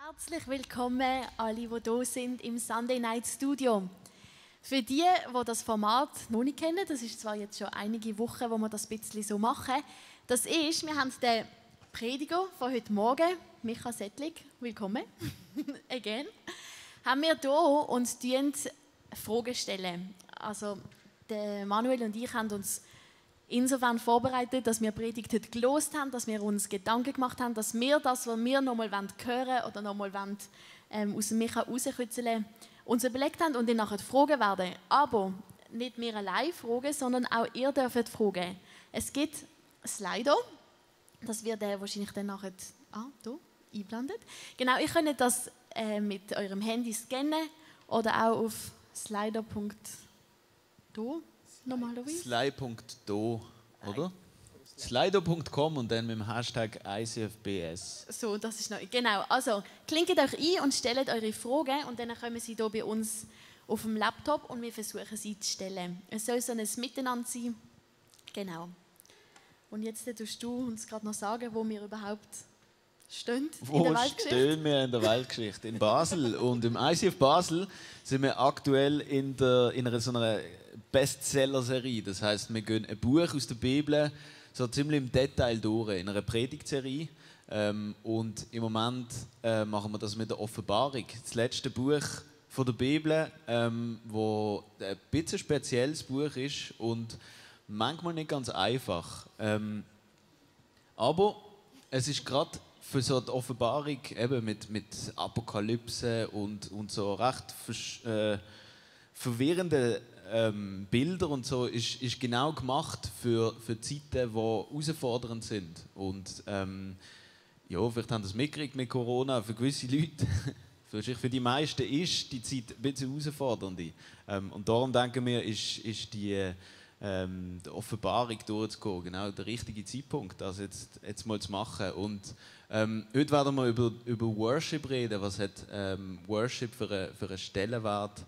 Herzlich willkommen alle, die hier sind im Sunday Night Studio. Für die das Format noch nicht kennen, das ist zwar jetzt schon einige Wochen, wo wir das ein bisschen so machen, wir haben den Prediger von heute Morgen, Micha Settlig, willkommen, again, haben wir hier und stellen Fragen stellen. Also der Manuel und ich haben uns insofern vorbereitet, dass wir Predigt heute gehört haben, dass wir uns Gedanken gemacht haben, dass wir das, was wir nochmal hören wollen oder nochmal aus dem Micha rauskitzeln, uns überlegt haben und dann nachher fragen werden. Aber nicht wir allein fragen, sondern auch ihr dürft fragen. Es gibt Slido, das wird wahrscheinlich dann nachher hier eingeblendet. Genau, ihr könnt das mit eurem Handy scannen oder auch auf slido.do. Normalerweise? Sly.do, oder? Slido.com und dann mit dem Hashtag ICFBS. So, das ist noch. Genau. Also, klinkt euch ein und stellt eure Fragen und dann kommen sie hier bei uns auf dem Laptop und wir versuchen sie zu stellen. Es soll so ein Miteinander sein. Genau. Und jetzt tust du uns gerade noch sagen, wo wir überhaupt stehen in der Weltgeschichte. Wo stehen wir in der Weltgeschichte? In Basel. Und im ICF Basel sind wir aktuell in so einer Bestseller-Serie. Das heisst, wir gehen ein Buch aus der Bibel so ziemlich im Detail durch, in einer Predigtserie. Und im Moment machen wir das mit der Offenbarung. Das letzte Buch von der Bibel, wo ein bisschen spezielles Buch ist und manchmal nicht ganz einfach. Aber es ist gerade für so die Offenbarung eben mit Apokalypse und so recht verwirrende Bilder und so ist genau gemacht für Zeiten, die herausfordernd sind. Und ja, vielleicht haben das mitgekriegt mit Corona. Für gewisse Leute, für die meisten ist die Zeit ein bisschen herausfordernd. Und darum denken wir, ist die Offenbarung durchzugehen genau der richtige Zeitpunkt, das jetzt mal zu machen. Und heute werden wir über Worship reden. Was hat Worship für einen Stellenwert?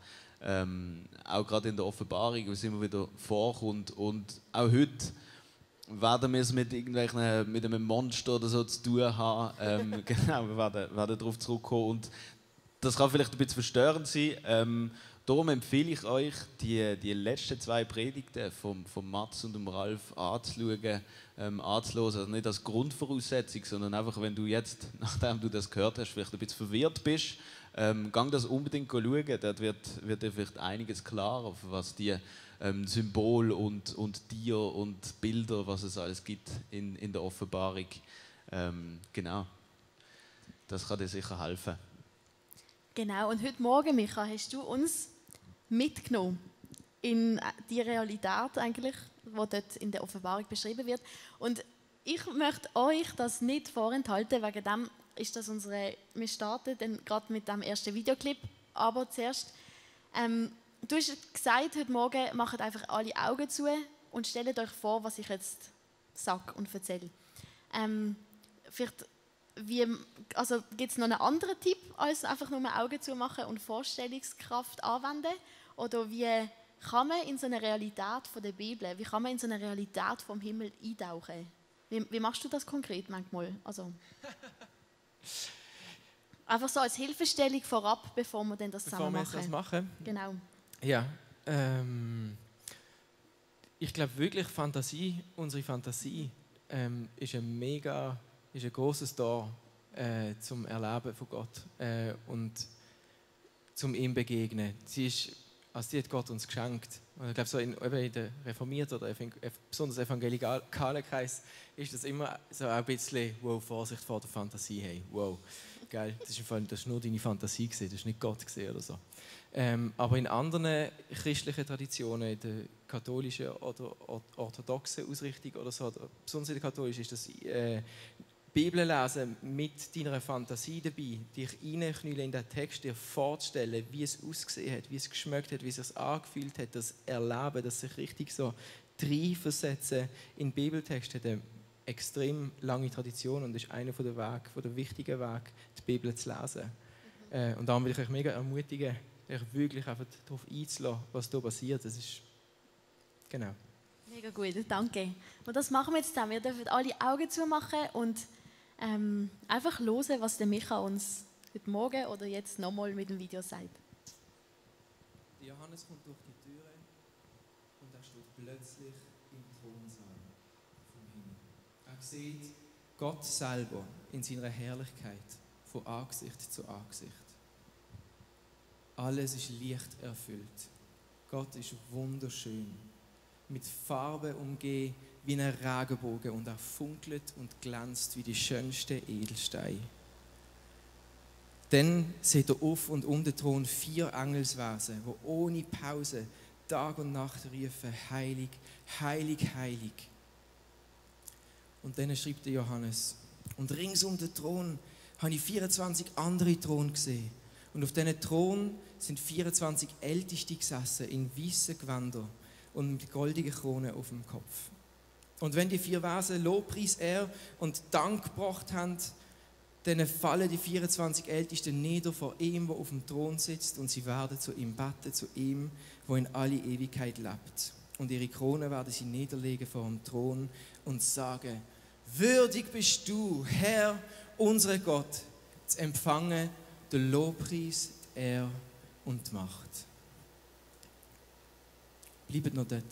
Auch gerade in der Offenbarung, was immer wieder vorkommt. Und auch heute werden wir es mit einem Monster oder so zu tun haben. Genau, wir werden darauf zurückkommen. Und das kann vielleicht ein bisschen verstörend sein. Darum empfehle ich euch, die letzten 2 Predigten vom Mats und dem Ralf anzuhören. Also nicht als Grundvoraussetzung, sondern einfach, wenn du jetzt, nachdem du das gehört hast, vielleicht ein bisschen verwirrt bist, gang das unbedingt schauen. Dort wird dir vielleicht einiges klarer, was die Symbole und Tiere und Bilder, was es alles gibt in der Offenbarung. Genau, das kann dir sicher helfen. Genau, und heute Morgen, Micha, hast du uns mitgenommen in die Realität eigentlich, die dort in der Offenbarung beschrieben wird. Und ich möchte euch das nicht vorenthalten, wegen dem ist das wir starten dann gerade mit dem ersten Videoclip, aber zuerst, du hast gesagt, heute Morgen macht einfach alle Augen zu und stellt euch vor, was ich jetzt sage und erzähle. Vielleicht gibt es noch einen anderen Tipp, als einfach nur Augen zu machen und Vorstellungskraft anwenden? Oder wie kann man in so eine Realität von der Bibel, wie kann man in so eine Realität vom Himmel eintauchen? Wie machst du das konkret manchmal? Also, einfach so als Hilfestellung vorab, bevor wir dann das zusammen machen. Bevor wir das machen? Genau. Ja, ich glaube wirklich, unsere Fantasie ist ein grosses Tor zum Erleben von Gott und zum ihm begegnen. Die hat Gott uns geschenkt. Und ich glaube, so in der reformierten oder besonders evangelikalen Kreis ist das immer so ein bisschen, wow, Vorsicht vor der Fantasie, hey, wow, geil, das ist nur deine Fantasie gewesen, das ist nicht Gott gewesen oder so. Aber in anderen christlichen Traditionen, in der katholischen oder orthodoxen Ausrichtung oder so, oder besonders in der katholischen, ist das Bibel lesen mit deiner Fantasie dabei, dich reinknüllen in den Text, dir vorzustellen, wie es ausgesehen hat, wie es geschmeckt hat, wie es sich angefühlt hat, das Erleben, das sich richtig so reinversetzen in den Bibeltext hat eine extrem lange Tradition und ist einer der wichtigen Wege, die Bibel zu lesen. Und darum will ich euch mega ermutigen, euch wirklich einfach darauf einzulassen, was hier passiert. Das ist genau. Mega gut, danke. Und das machen wir jetzt zusammen. Wir dürfen alle Augen zumachen und einfach hören, was der Micha uns heute Morgen oder jetzt nochmal mit dem Video sagt. Johannes kommt durch die Türe und er steht plötzlich im Thronsaal vom Himmel. Er sieht Gott selber in seiner Herrlichkeit von Angesicht zu Angesicht. Alles ist lichterfüllt. Gott ist wunderschön, mit Farben umgeben wie ein Regenbogen und er funkelt und glänzt wie die schönsten Edelsteine. Dann sieht er auf und um den Thron 4 Engelswesen, die ohne Pause Tag und Nacht rufen: Heilig, heilig, heilig. Und dann schreibt der Johannes: Und rings um den Thron habe ich 24 andere Thron gesehen. Und auf diesen Thron sind 24 Älteste gesessen in weißen Gewändern und mit goldigen Kronen auf dem Kopf. Und wenn die 4 Wesen Lobpreis, Ehre und Dank gebracht haben, dann fallen die 24 Ältesten nieder vor ihm, der auf dem Thron sitzt, und sie werden zu ihm beten, zu ihm, der in alle Ewigkeit lebt. Und ihre Kronen werden sie niederlegen vor dem Thron und sagen: Würdig bist du, Herr, unser Gott, zu empfangen den Lobpreis, die Ehre und die Macht. Bleibt noch dort.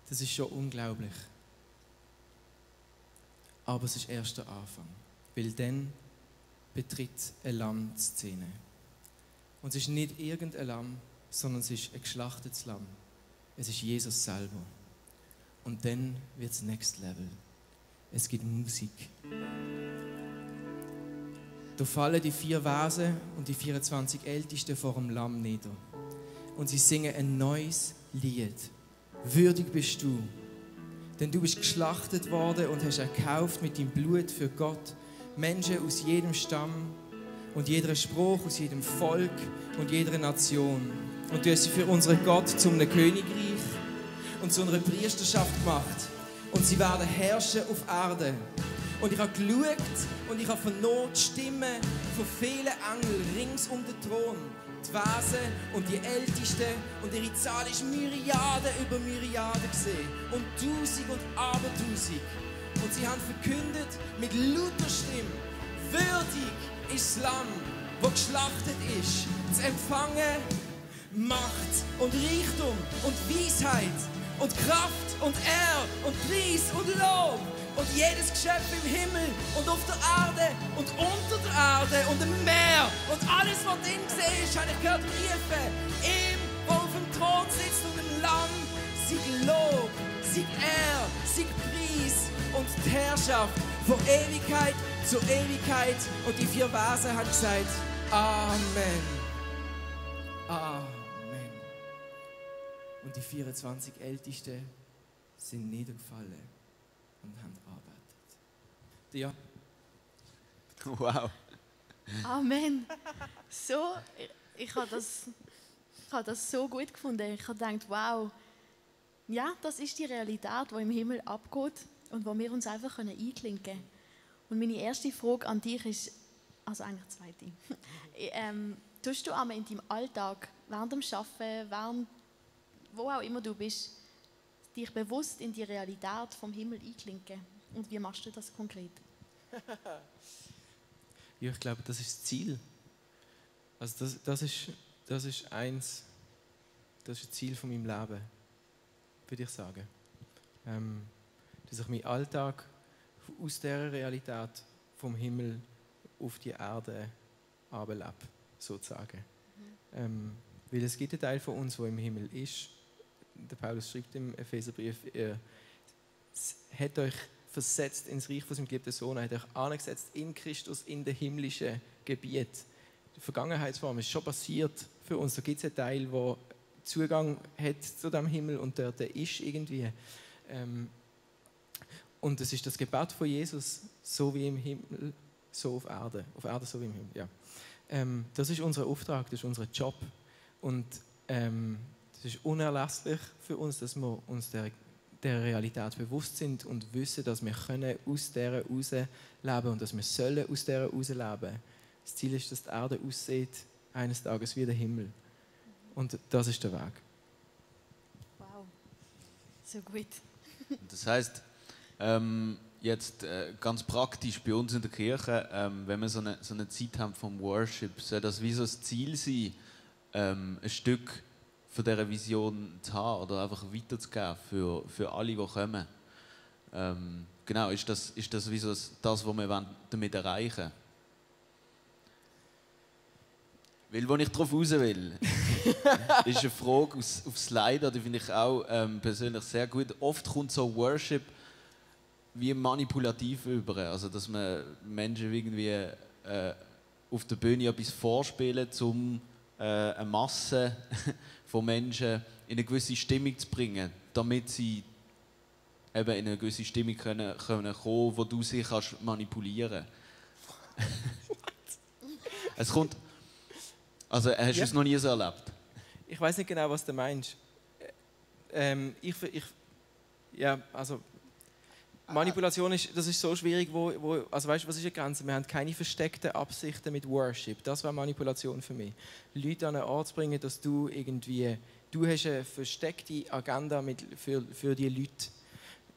Das ist schon unglaublich. Aber es ist erst der Anfang. Weil dann betritt ein Lamm die Szene. Und es ist nicht irgendein Lamm, sondern es ist ein geschlachtetes Lamm. Es ist Jesus selber. Und dann wird es Next Level. Es gibt Musik. Da fallen die 4 Wesen und die 24 Ältesten vor dem Lamm nieder. Und sie singen ein neues Lied. Würdig bist du, denn du bist geschlachtet worden und hast erkauft mit deinem Blut für Gott Menschen aus jedem Stamm und jeder Spruch, aus jedem Volk und jeder Nation. Und du hast sie für unseren Gott zu einem Königreich und zu einer Priesterschaft gemacht. Und sie werden herrschen auf Erden. Und ich habe geschaut und ich habe vernommen die Stimmen von vielen Engeln rings um den Thron. Die Wesen und die Ältesten, und ihre Zahl ist Myriaden über Myriaden gesehen. Und Tausend und Abertausend. Und sie haben verkündet mit lauter Stimme: Würdig ist das Lamm, das geschlachtet ist, zu empfangen Macht und Reichtum und Weisheit und Kraft und Ehre und Preis und Lob. Und jedes Geschöpf im Himmel und auf der Erde und unter der Erde und im Meer und alles, was drin gesehen ist, habe ich gehört rufen: Ihm, der auf dem Thron sitzt, und dem Lamm, sei Lob, sei Ehre, sei Preis und die Herrschaft von Ewigkeit zu Ewigkeit. Und die 4 Wesen haben gesagt: Amen. Amen. Und die 24 Ältesten sind niedergefallen und haben gearbeitet. Ja. Wow. Amen. So, ich habe das so gut gefunden. Ich habe gedacht, wow, ja, das ist die Realität, die im Himmel abgeht und wo wir uns einfach einklinken können. Und meine erste Frage an dich ist, also eigentlich zweite. Tust du einmal in deinem Alltag, während dem Arbeiten, während wo auch immer du bist, dich bewusst in die Realität vom Himmel einklinken? Und wie machst du das konkret? Ja, ich glaube, das ist das Ziel. Also das ist ein Ziel von meinem Leben, würde ich sagen. Dass ich meinen Alltag aus dieser Realität vom Himmel auf die Erde herunterlebe, sozusagen. Weil es gibt einen Teil von uns, der im Himmel ist. Der Paulus schreibt im Epheserbrief: Er hat euch versetzt ins Reich von seinem geliebten Sohn, er hat euch angesetzt in Christus in das himmlische Gebiet. Die Vergangenheitsform ist schon passiert für uns. Da gibt es einen Teil, der Zugang hat zu dem Himmel und dort ist irgendwie. Und das ist das Gebet von Jesus, so wie im Himmel, so auf Erde. Auf Erde, so wie im Himmel, ja. Das ist unser Auftrag, das ist unser Job. Und es ist unerlässlich für uns, dass wir uns der Realität bewusst sind und wissen, dass wir aus dieser heraus leben und dass wir sollen aus dieser heraus leben. Das Ziel ist, dass die Erde aussieht, eines Tages wie der Himmel. Und das ist der Weg. Wow, so gut. Das heisst, jetzt ganz praktisch bei uns in der Kirche, wenn wir so eine Zeit haben vom Worship, soll das wie so das Ziel sein, ein Stück von dieser Vision zu haben oder einfach weiterzugeben für alle, die kommen. Genau, ist das wie so das, was wir damit erreichen wollen? Weil, wo ich darauf raus will, ist eine Frage auf Slido, die finde ich auch persönlich sehr gut. Oft kommt so Worship wie manipulativ über, also dass man Menschen irgendwie auf der Bühne etwas vorspielen, um eine Masse von Menschen in eine gewisse Stimmung zu bringen, damit sie eben in eine gewisse Stimmung kommen, wo du sie kannst manipulieren kannst. Es kommt... Also hast du es noch nie so erlebt? Ich weiß nicht genau, was du meinst. Also Manipulation das ist so schwierig, also weißt du, was ist die Grenze? Wir haben keine versteckten Absichten mit Worship. Das war Manipulation für mich. Leute an einen Ort zu bringen, dass du hast eine versteckte Agenda für die Leute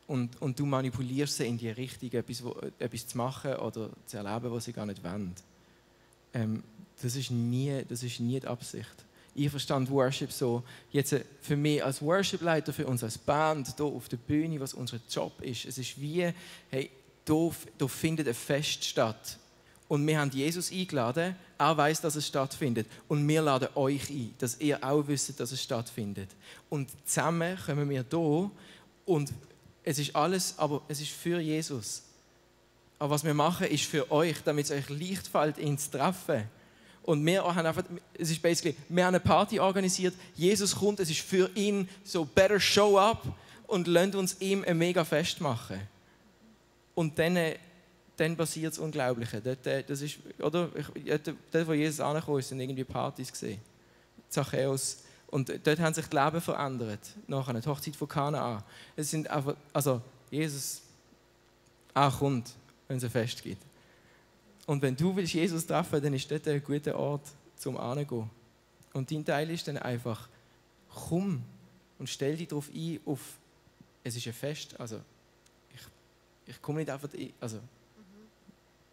und du manipulierst sie in die Richtung, etwas zu machen oder zu erleben, was sie gar nicht wollen. Das ist nie die Absicht. Ich verstand Worship so, jetzt für mich als Worship-Leiter, für uns als Band, hier auf der Bühne, was unser Job ist. Es ist wie, hey, hier findet ein Fest statt. Und wir haben Jesus eingeladen, er weiß, dass es stattfindet. Und wir laden euch ein, dass ihr auch wisst, dass es stattfindet. Und zusammen kommen wir hier und es ist alles, aber es ist für Jesus. Aber was wir machen, ist für euch, damit es euch leicht fällt, ihn zu treffen. Und wir haben einfach, wir haben eine Party organisiert, Jesus kommt, es ist für ihn so better show up und lasst uns ihm ein mega Fest machen. Und dann passiert das Unglaubliche. Das ist, oder? Dort, wo Jesus angekommen ist, sind irgendwie Partys gesehen. Zachäus. Und dort haben sich die Leben verändert. Nachher die Hochzeit von Kanaan. Es sind einfach, also Jesus kommt, wenn es ein Fest gibt. Und wenn du willst Jesus treffen, dann ist dort ein guter Ort zum Hingehen. Und dein Teil ist dann einfach, komm und stell dich darauf ein, es ist ein Fest. Also ich komme nicht einfach, also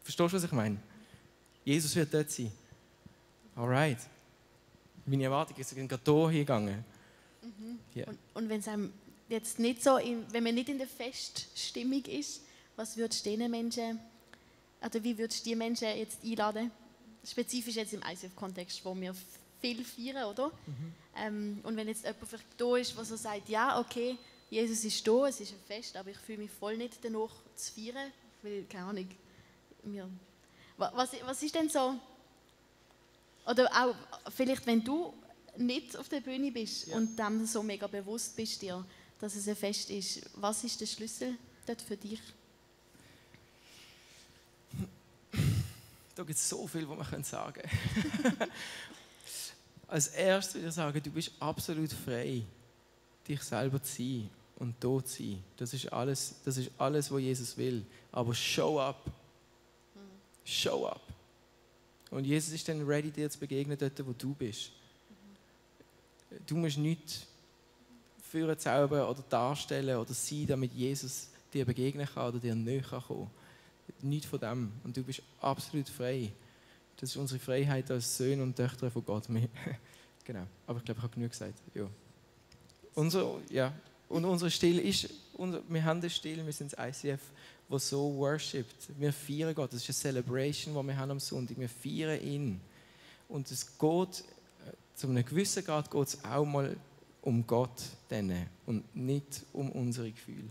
verstehst du, was ich meine? Jesus wird dort sein. Alright. Meine Erwartung ist, ich bin hier hingegangen. Yeah. Und wenn es einem jetzt nicht so, wenn man nicht in der Feststimmung ist, was würdest du diesen Menschen, oder wie würdest du die Menschen jetzt einladen? Spezifisch jetzt im ICF-Kontext, wo wir viel feiern, oder? Und wenn jetzt jemand vielleicht da ist, der so sagt, ja, okay, Jesus ist da, es ist ein Fest, aber ich fühle mich voll nicht danach zu feiern, weil, keine Ahnung, was ist denn so, oder auch vielleicht, wenn du nicht auf der Bühne bist und dem so mega bewusst bist dir, dass es ein Fest ist, was ist der Schlüssel dort für dich? Da gibt es so viel, was man sagen kann. Als erstes würde ich sagen, du bist absolut frei, dich selber zu sein und da zu sein. Das ist alles, was Jesus will. Aber show up. Show up. Und Jesus ist dann ready, dir zu begegnen, dort, wo du bist. Du musst nichts führen, zaubern oder darstellen oder sein, damit Jesus dir begegnen kann oder dir näher kommen kann. Nichts von dem. Und du bist absolut frei. Das ist unsere Freiheit als Söhne und Töchter von Gott. Genau. Aber ich glaube, ich habe genug gesagt. Ja. Und unser Stil ist, wir haben den Stil, wir sind das ICF, der so worshipt. Wir feiern Gott. Das ist eine Celebration, die wir haben am Sonntag. Wir feiern ihn. Und es geht, zu einem gewissen Grad geht es auch mal um Gott und nicht um unsere Gefühle.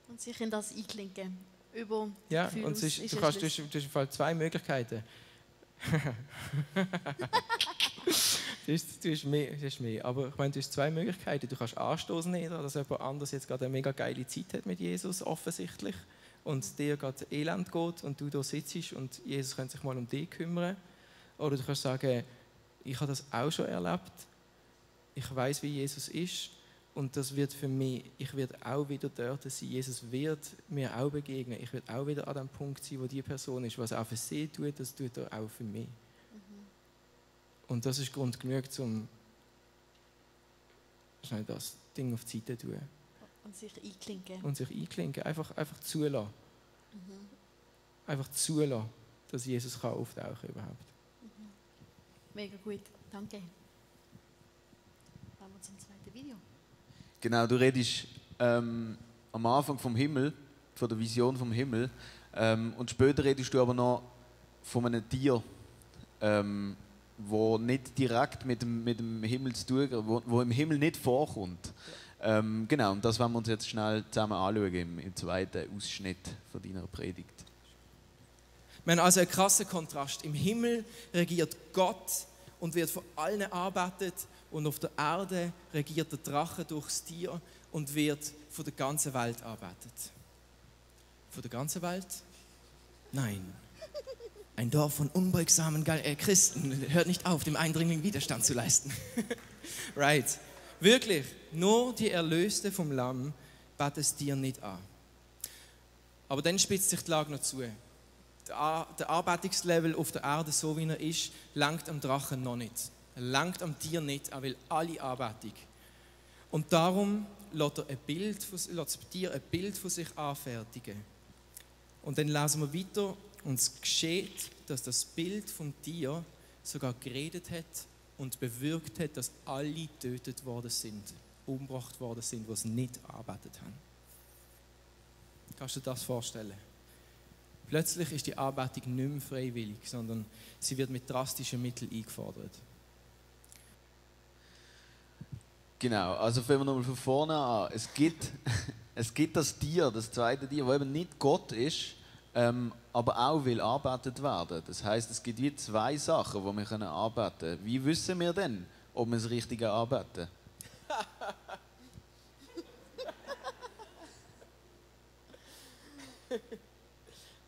Und sich in das einklinken. Über ja, Gefühle und du hast zwei Möglichkeiten. Das ist mehr. Aber ich meine, du hast zwei Möglichkeiten. Du kannst Anstoß nehmen, dass jemand anderes jetzt gerade eine mega geile Zeit hat mit Jesus, offensichtlich, und dir gerade Elend geht und du da sitzt und Jesus könnte sich mal um dich kümmern. Oder du kannst sagen, ich habe das auch schon erlebt. Ich weiß, wie Jesus ist. Und das wird für mich, ich werde auch wieder dort sein. Jesus wird mir auch begegnen. Ich werde auch wieder an dem Punkt sein, wo die Person ist. Was er auch für sie tut, das tut er auch für mich. Und das ist Grund genug, um schnell das Ding auf die Seite zu tun. Und sich einklinken. Und sich einklinken. Einfach zulassen. Einfach zulassen, dass Jesus kann auftauchen überhaupt. Mega gut, danke. Kommen wir zum zweiten Video. Genau, du redest am Anfang vom Himmel, von der Vision vom Himmel, und später redest du aber noch von einem Tier, wo nicht direkt mit dem Himmel zu tun hat, wo im Himmel nicht vorkommt. Genau, und das wollen wir uns jetzt schnell zusammen anschauen im zweiten Ausschnitt von deiner Predigt. Wir haben also einen krassen Kontrast. Im Himmel regiert Gott und wird von allen arbeitet, und auf der Erde regiert der Drache durchs Tier und wird von der ganzen Welt arbeitet. Von der ganzen Welt? Nein. Ein Dorf von unbeugsamen Christen hört nicht auf, dem Eindringling Widerstand zu leisten. Right. Wirklich, nur die Erlösten vom Lamm beten das Tier nicht an. Aber dann spitzt sich die Lage noch zu. Der Arbeitungslevel auf der Erde, so wie er ist, langt am Drachen noch nicht. Er langt am Tier nicht, er will alle Anbetung. Und darum lässt das Tier ein Bild von sich anfertigen. Und dann lesen wir weiter, und es geschieht, dass das Bild vom Tier sogar geredet hat und bewirkt hat, dass alle getötet worden sind, umgebracht worden sind, die es nicht gearbeitet haben. Kannst du dir das vorstellen? Plötzlich ist die Anbetung nicht mehr freiwillig, sondern sie wird mit drastischen Mitteln eingefordert. Genau, also fangen wir nochmal von vorne an. Es gibt das Tier, das zweite Tier, das eben nicht Gott ist, aber auch will arbeitet werden. Das heißt, es gibt wie zwei Sachen, die wir arbeiten können. Wie wissen wir denn, ob wir das Richtige arbeiten?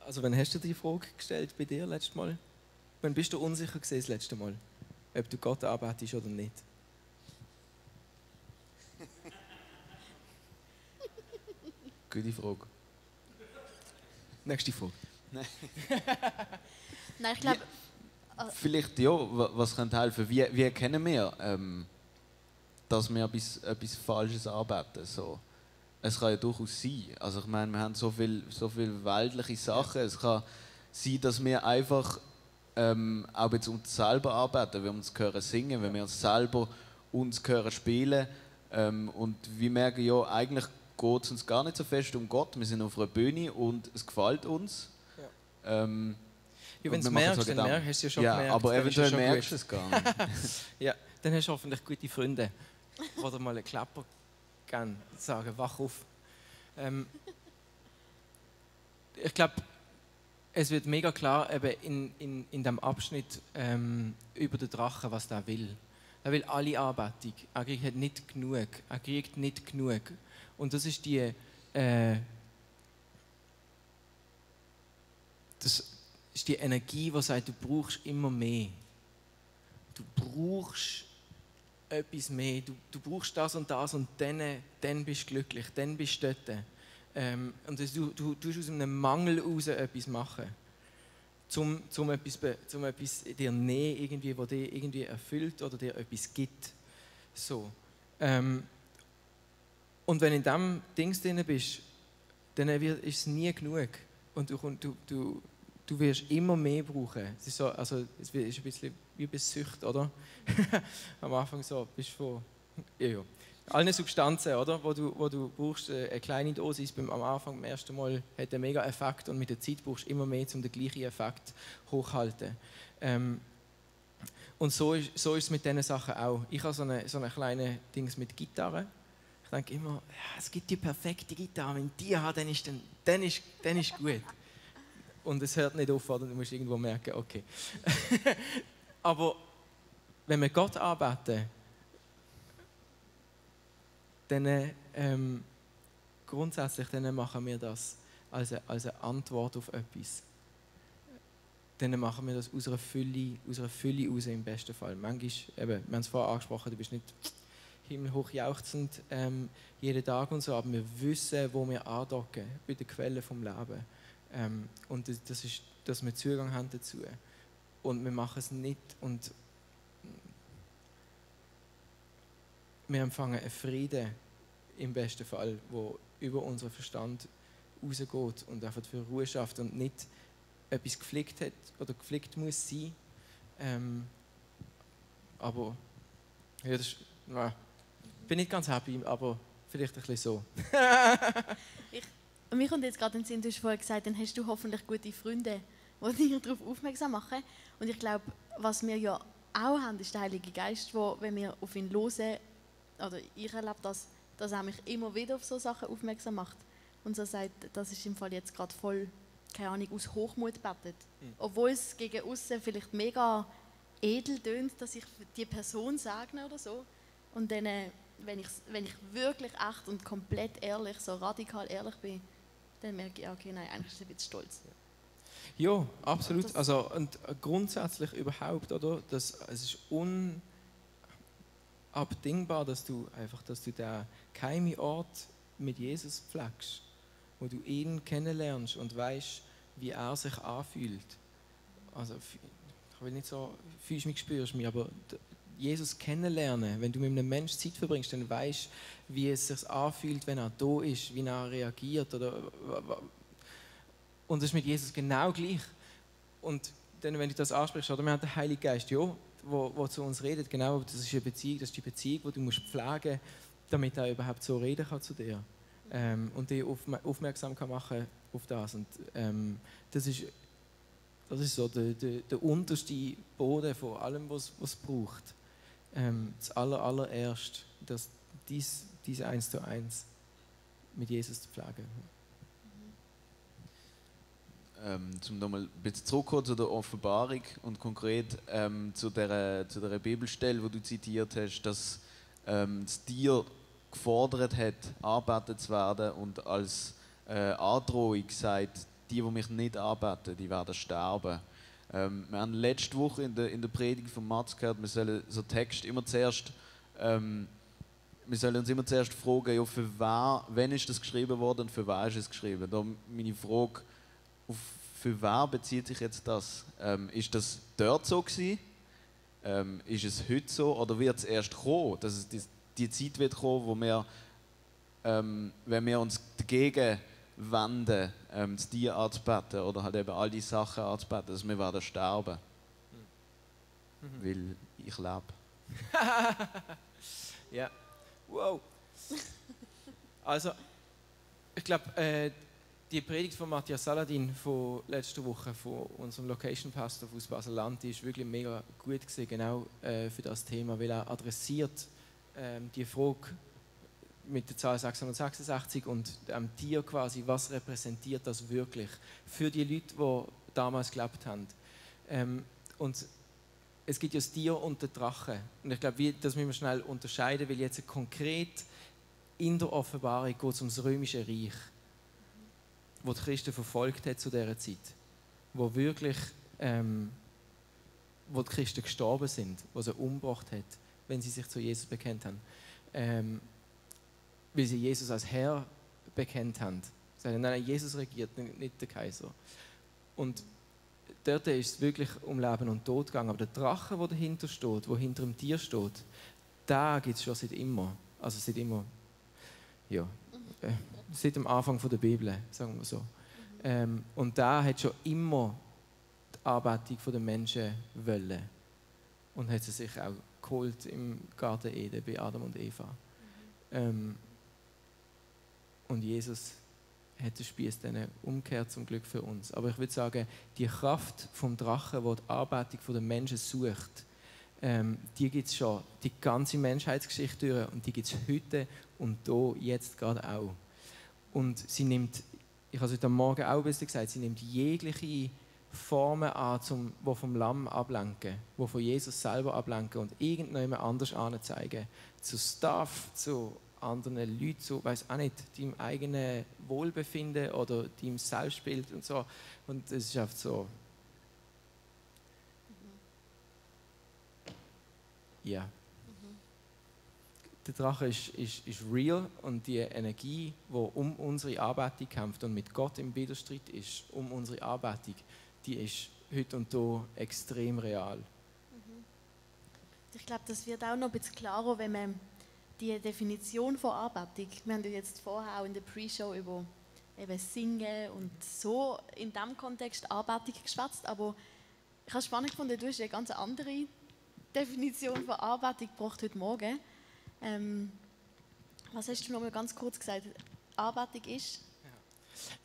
Also wann hast du die Frage gestellt bei dir letztes Mal? Wann bist du unsicher gewesen das letzte Mal? Ob du Gott arbeitest oder nicht? Gute Frage. Nächste Frage. Nein, ich glaube... Vielleicht ja, was könnte helfen? Wie erkennen wir, dass wir etwas Falsches arbeiten? So. Es kann ja durchaus sein. Also ich meine, wir haben so viel weltliche Sachen. Es kann sein, dass wir einfach auch jetzt uns selber arbeiten, wenn wir uns hören singen, wenn wir uns selber uns hören spielen. Und wir merken ja, eigentlich geht es uns gar nicht so fest um Gott. Wir sind auf einer Bühne und es gefällt uns. Ja. Ja, wenn du es merkst, dann hast du es ja schon gemerkt. Aber eventuell merkst du es gar nicht. Ja, dann hast du hoffentlich gute Freunde, die dir mal einen Klapper geben, sagen, wach auf. Ich glaube, es wird mega klar eben in diesem Abschnitt über den Drachen, was er will. Er will alle Anbetung. Er kriegt nicht genug. Er kriegt nicht genug. Und das ist die Energie, die sagt, du brauchst immer mehr. Du brauchst etwas mehr. Du brauchst das und dann bist du glücklich, dann bist du dort. Und du tust aus einem Mangel heraus etwas machen. Zum etwas dir nehmen, irgendwie, was dir irgendwie erfüllt oder dir etwas gibt. So. Und wenn du in diesem Ding drin bist, dann ist es nie genug. Und du wirst immer mehr brauchen. Es ist, so, also, es ist ein bisschen wie bei Sucht, oder? Am Anfang so, bist du von allen Substanzen, oder? Wo du brauchst, eine kleine Dosis am Anfang, beim ersten Mal, hat einen mega Effekt und mit der Zeit brauchst du immer mehr, um den gleichen Effekt hochzuhalten. Und so ist es mit diesen Sachen auch. Ich habe so eine kleine Dings mit Gitarre. Ich denke immer, ja, es gibt die perfekte Gitarre, wenn ich die habe, dann ist gut. Und es hört nicht auf, oder? Du musst irgendwo merken, okay. Aber wenn wir Gott arbeiten, dann grundsätzlich dann machen wir das als eine Antwort auf etwas. Dann machen wir das aus einer Fülle raus im besten Fall. Manchmal, wir haben es vorher angesprochen, du bist nicht himmelhoch jauchzend jeden Tag und so, aber wir wissen, wo wir andocken, bei der Quelle vom Leben. Und das ist, dass wir Zugang haben dazu. Und wir machen es nicht und wir empfangen einen Frieden im besten Fall, wo über unseren Verstand rausgeht und einfach für Ruhe schafft und nicht etwas geflickt hat oder geflickt muss sein. Aber ja, bin nicht ganz happy, aber vielleicht ein bisschen so. Mir kommt jetzt gerade in den Sinn, du hast vorher gesagt, dann hast du hoffentlich gute Freunde, die dich darauf aufmerksam machen. Und ich glaube, was wir ja auch haben, ist der Heilige Geist, wo, wenn wir auf ihn hören, oder ich erlebe das, dass er mich immer wieder auf solche Sachen aufmerksam macht. Und so sagt, das ist im Fall jetzt gerade voll, keine Ahnung, aus Hochmut betet. Obwohl es gegen außen vielleicht mega edel tönt, dass ich die Person segne oder so. Und dann, wenn ich wirklich echt und komplett ehrlich, so radikal ehrlich bin, dann merke ich, okay, nein, eigentlich ist es ein bisschen stolz. Ja, absolut. Also, und grundsätzlich überhaupt, oder? Es ist unabdingbar, dass du den geheimen Ort mit Jesus pflegst, wo du ihn kennenlernst und weißt, wie er sich anfühlt. Also, ich will nicht so, fühlst mich, spürst mich, aber Jesus kennenlernen, wenn du mit einem Menschen Zeit verbringst, dann weißt du, wie es sich anfühlt, wenn er da ist, wie er reagiert. Und das ist mit Jesus genau gleich. Und dann, wenn du das ansprichst, oder wir haben den Heiligen Geist, ja, wo zu uns redet, genau, das ist eine Beziehung, das ist die Beziehung, die du musst pflegen musst, damit er überhaupt so reden kann zu dir. Und dich aufmerksam kann machen auf das. Und das ist so der unterste Boden von allem, was es braucht. Das allererst, dies 1:1 mit Jesus zu pflegen. Um nochmal ein bisschen zurückzukommen zu der Offenbarung und konkret zu der Bibelstelle, die du zitiert hast, dass das Tier gefordert hat, angebetet zu werden und als Androhung sagt, die mich nicht anbeten, die werden sterben. Wir haben letzte Woche in der Predigt von Mats gehört, wir sollen so Text immer zuerst wir sollen uns immer zuerst fragen, ja, für wen ist das geschrieben worden und für wen ist es geschrieben. Da meine Frage, für wen bezieht sich jetzt das? Ist das dort so gewesen? Ist es heute so? Oder wird es erst kommen? Dass es die Zeit wird kommen, wo wir, wenn wir uns dagegen wenden, das Tier anzubeten oder halt eben all die Sachen anzubeten, dass wir werden sterben. Weil ich lebe. Ja. Wow. Also, ich glaube, die Predigt von Matthias Saladin von letzter Woche, von unserem Location Pastor aus Basel-Land, die ist wirklich mega gut gewesen, genau für das Thema, weil er adressiert die Frage mit der Zahl 666 und am Tier quasi, was repräsentiert das wirklich für die Leute, die damals gelebt haben. Und es gibt ja das Tier und den Drachen. Und ich glaube, das müssen wir schnell unterscheiden, weil jetzt konkret in der Offenbarung geht es um das Römische Reich, wo die Christen verfolgt hat zu dieser Zeit, wo wirklich wo die Christen gestorben sind, wo sie umgebracht hat, wenn sie sich zu Jesus bekennt haben, weil sie Jesus als Herr bekennt haben. Sie sagen, nein, Jesus regiert, nicht der Kaiser. Und dort ist es wirklich um Leben und Tod gegangen. Aber der Drache, der dahinter steht, der hinter dem Tier steht, da gibt es schon seit immer. Also seit immer, ja, seit dem Anfang der Bibel, sagen wir so. Und da hat schon immer die Anbetung der Menschen wollen. Und hat sie sich auch geholt im Garten Eden bei Adam und Eva. Und Jesus hat den Spieß dann umgekehrt, zum Glück für uns. Aber ich würde sagen, die Kraft vom Drachen, die die Anbetung der Menschen sucht, die gibt es schon die ganze Menschheitsgeschichte durch und die gibt es heute und hier, jetzt gerade auch. Und sie nimmt, ich habe es heute Morgen auch ein bisschen gesagt, sie nimmt jegliche Formen an, die vom Lamm ablenken, die von Jesus selber ablenken und irgendjemand anders anzeigen. Zu Stuff, zu anderen Leuten, so, weiß auch nicht, deinem eigenen Wohlbefinden oder deinem Selbstbild und so. Und es ist einfach so. Ja. Der Drache ist real und die Energie, die um unsere Anbetung kämpft und mit Gott im Widerstreit ist, um unsere Anbetung, die ist heute und hier extrem real. Ich glaube, das wird auch noch ein bisschen klarer, wenn man die Definition von Anbetung. Wir haben ja jetzt vorher auch in der Pre-Show über eben Singen und so in diesem Kontext Anbetung geschwätzt, aber ich habe es spannend gefunden, du hast eine ganz andere Definition von Anbetung gebracht heute Morgen. Was hast du noch mal ganz kurz gesagt? Anbetung ist?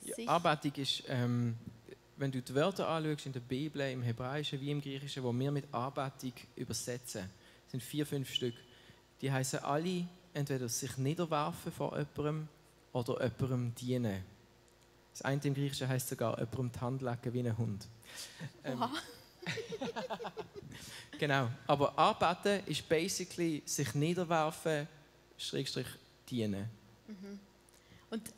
Ja, Anbetung ist, wenn du die Wörter anschaust in der Bibel, im Hebräischen wie im Griechischen, wo wir mit Anbetung übersetzen, sind 4, 5 Stück. Die heißen alle entweder sich niederwerfen vor jemandem oder jemandem dienen. Das eine im Griechischen heisst sogar jemandem die Hand legen wie ein Hund. Genau, aber Anbeten ist basically sich niederwerfen, Schrägstrich dienen. Mhm. Und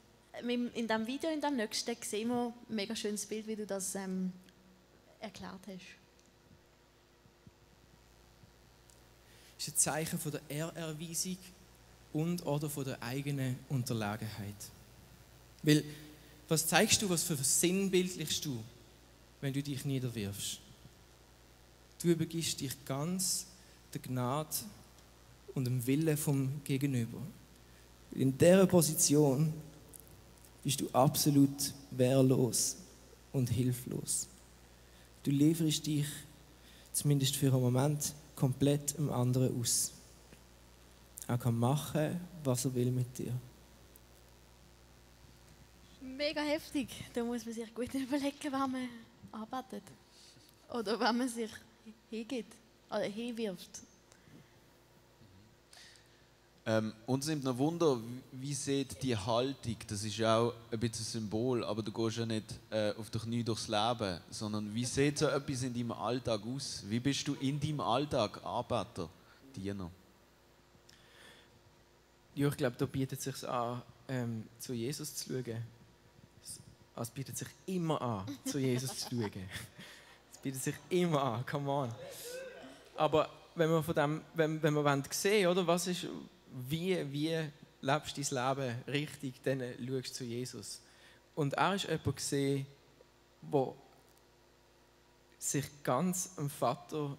in diesem Video, in dem nächsten, sehen wir ein mega schönes Bild, wie du das erklärt hast. Das ist ein Zeichen von der Ehrerweisung und oder von der eigenen Unterlegenheit. Weil, was zeigst du, was für sinnbildlichst du, wenn du dich niederwirfst? Du übergibst dich ganz der Gnade und dem Willen vom Gegenüber. In dieser Position bist du absolut wehrlos und hilflos. Du lieferst dich, zumindest für einen Moment, komplett dem anderen aus. Er kann machen, was er will mit dir. Mega heftig. Da muss man sich gut überlegen, wann man arbeitet. Oder wenn man sich hingibt oder hinwirft. Uns nimmt noch Wunder, wie sieht die Haltung, das ist ja auch ein bisschen ein Symbol, aber du gehst ja nicht auf dich Knie durchs Leben, sondern wie sieht so etwas in deinem Alltag aus? Wie bist du in deinem Alltag Arbeiter, Diener? Ja, ich glaube, da bietet es sich an, zu Jesus zu schauen. Es bietet sich immer an, zu Jesus zu schauen. Es bietet sich immer an, come on. Aber wenn wir von dem, wenn wir sehen, oder, was ist, wie lebst du dein Leben richtig, dann schaust du zu Jesus. Und er ist jemand gesehen, der sich ganz dem Vater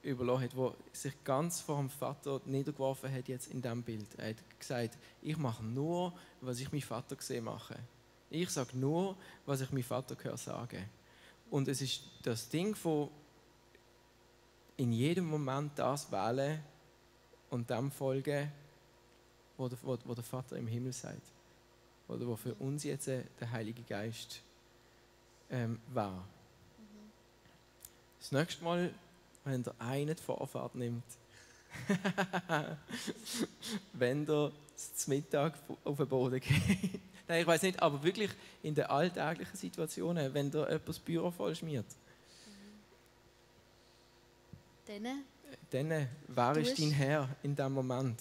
überlassen hat, der sich ganz vor dem Vater niedergeworfen hat jetzt in diesem Bild. Er hat gesagt, ich mache nur, was ich meinem Vater gesehen mache. Ich sage nur, was ich meinem Vater höre sagen. Und es ist das Ding von in jedem Moment das wählen und dem folgen, wo der Vater im Himmel sagt. Oder wo für uns jetzt der Heilige Geist war. Das nächste Mal, wenn der eine die Vorfahrt nimmt, wenn der zum Mittag auf den Boden geht. Nein, ich weiß nicht, aber wirklich in den alltäglichen Situationen, wenn der jemand das Büro voll schmiert. Dann, wer ist dein Herr in diesem Moment?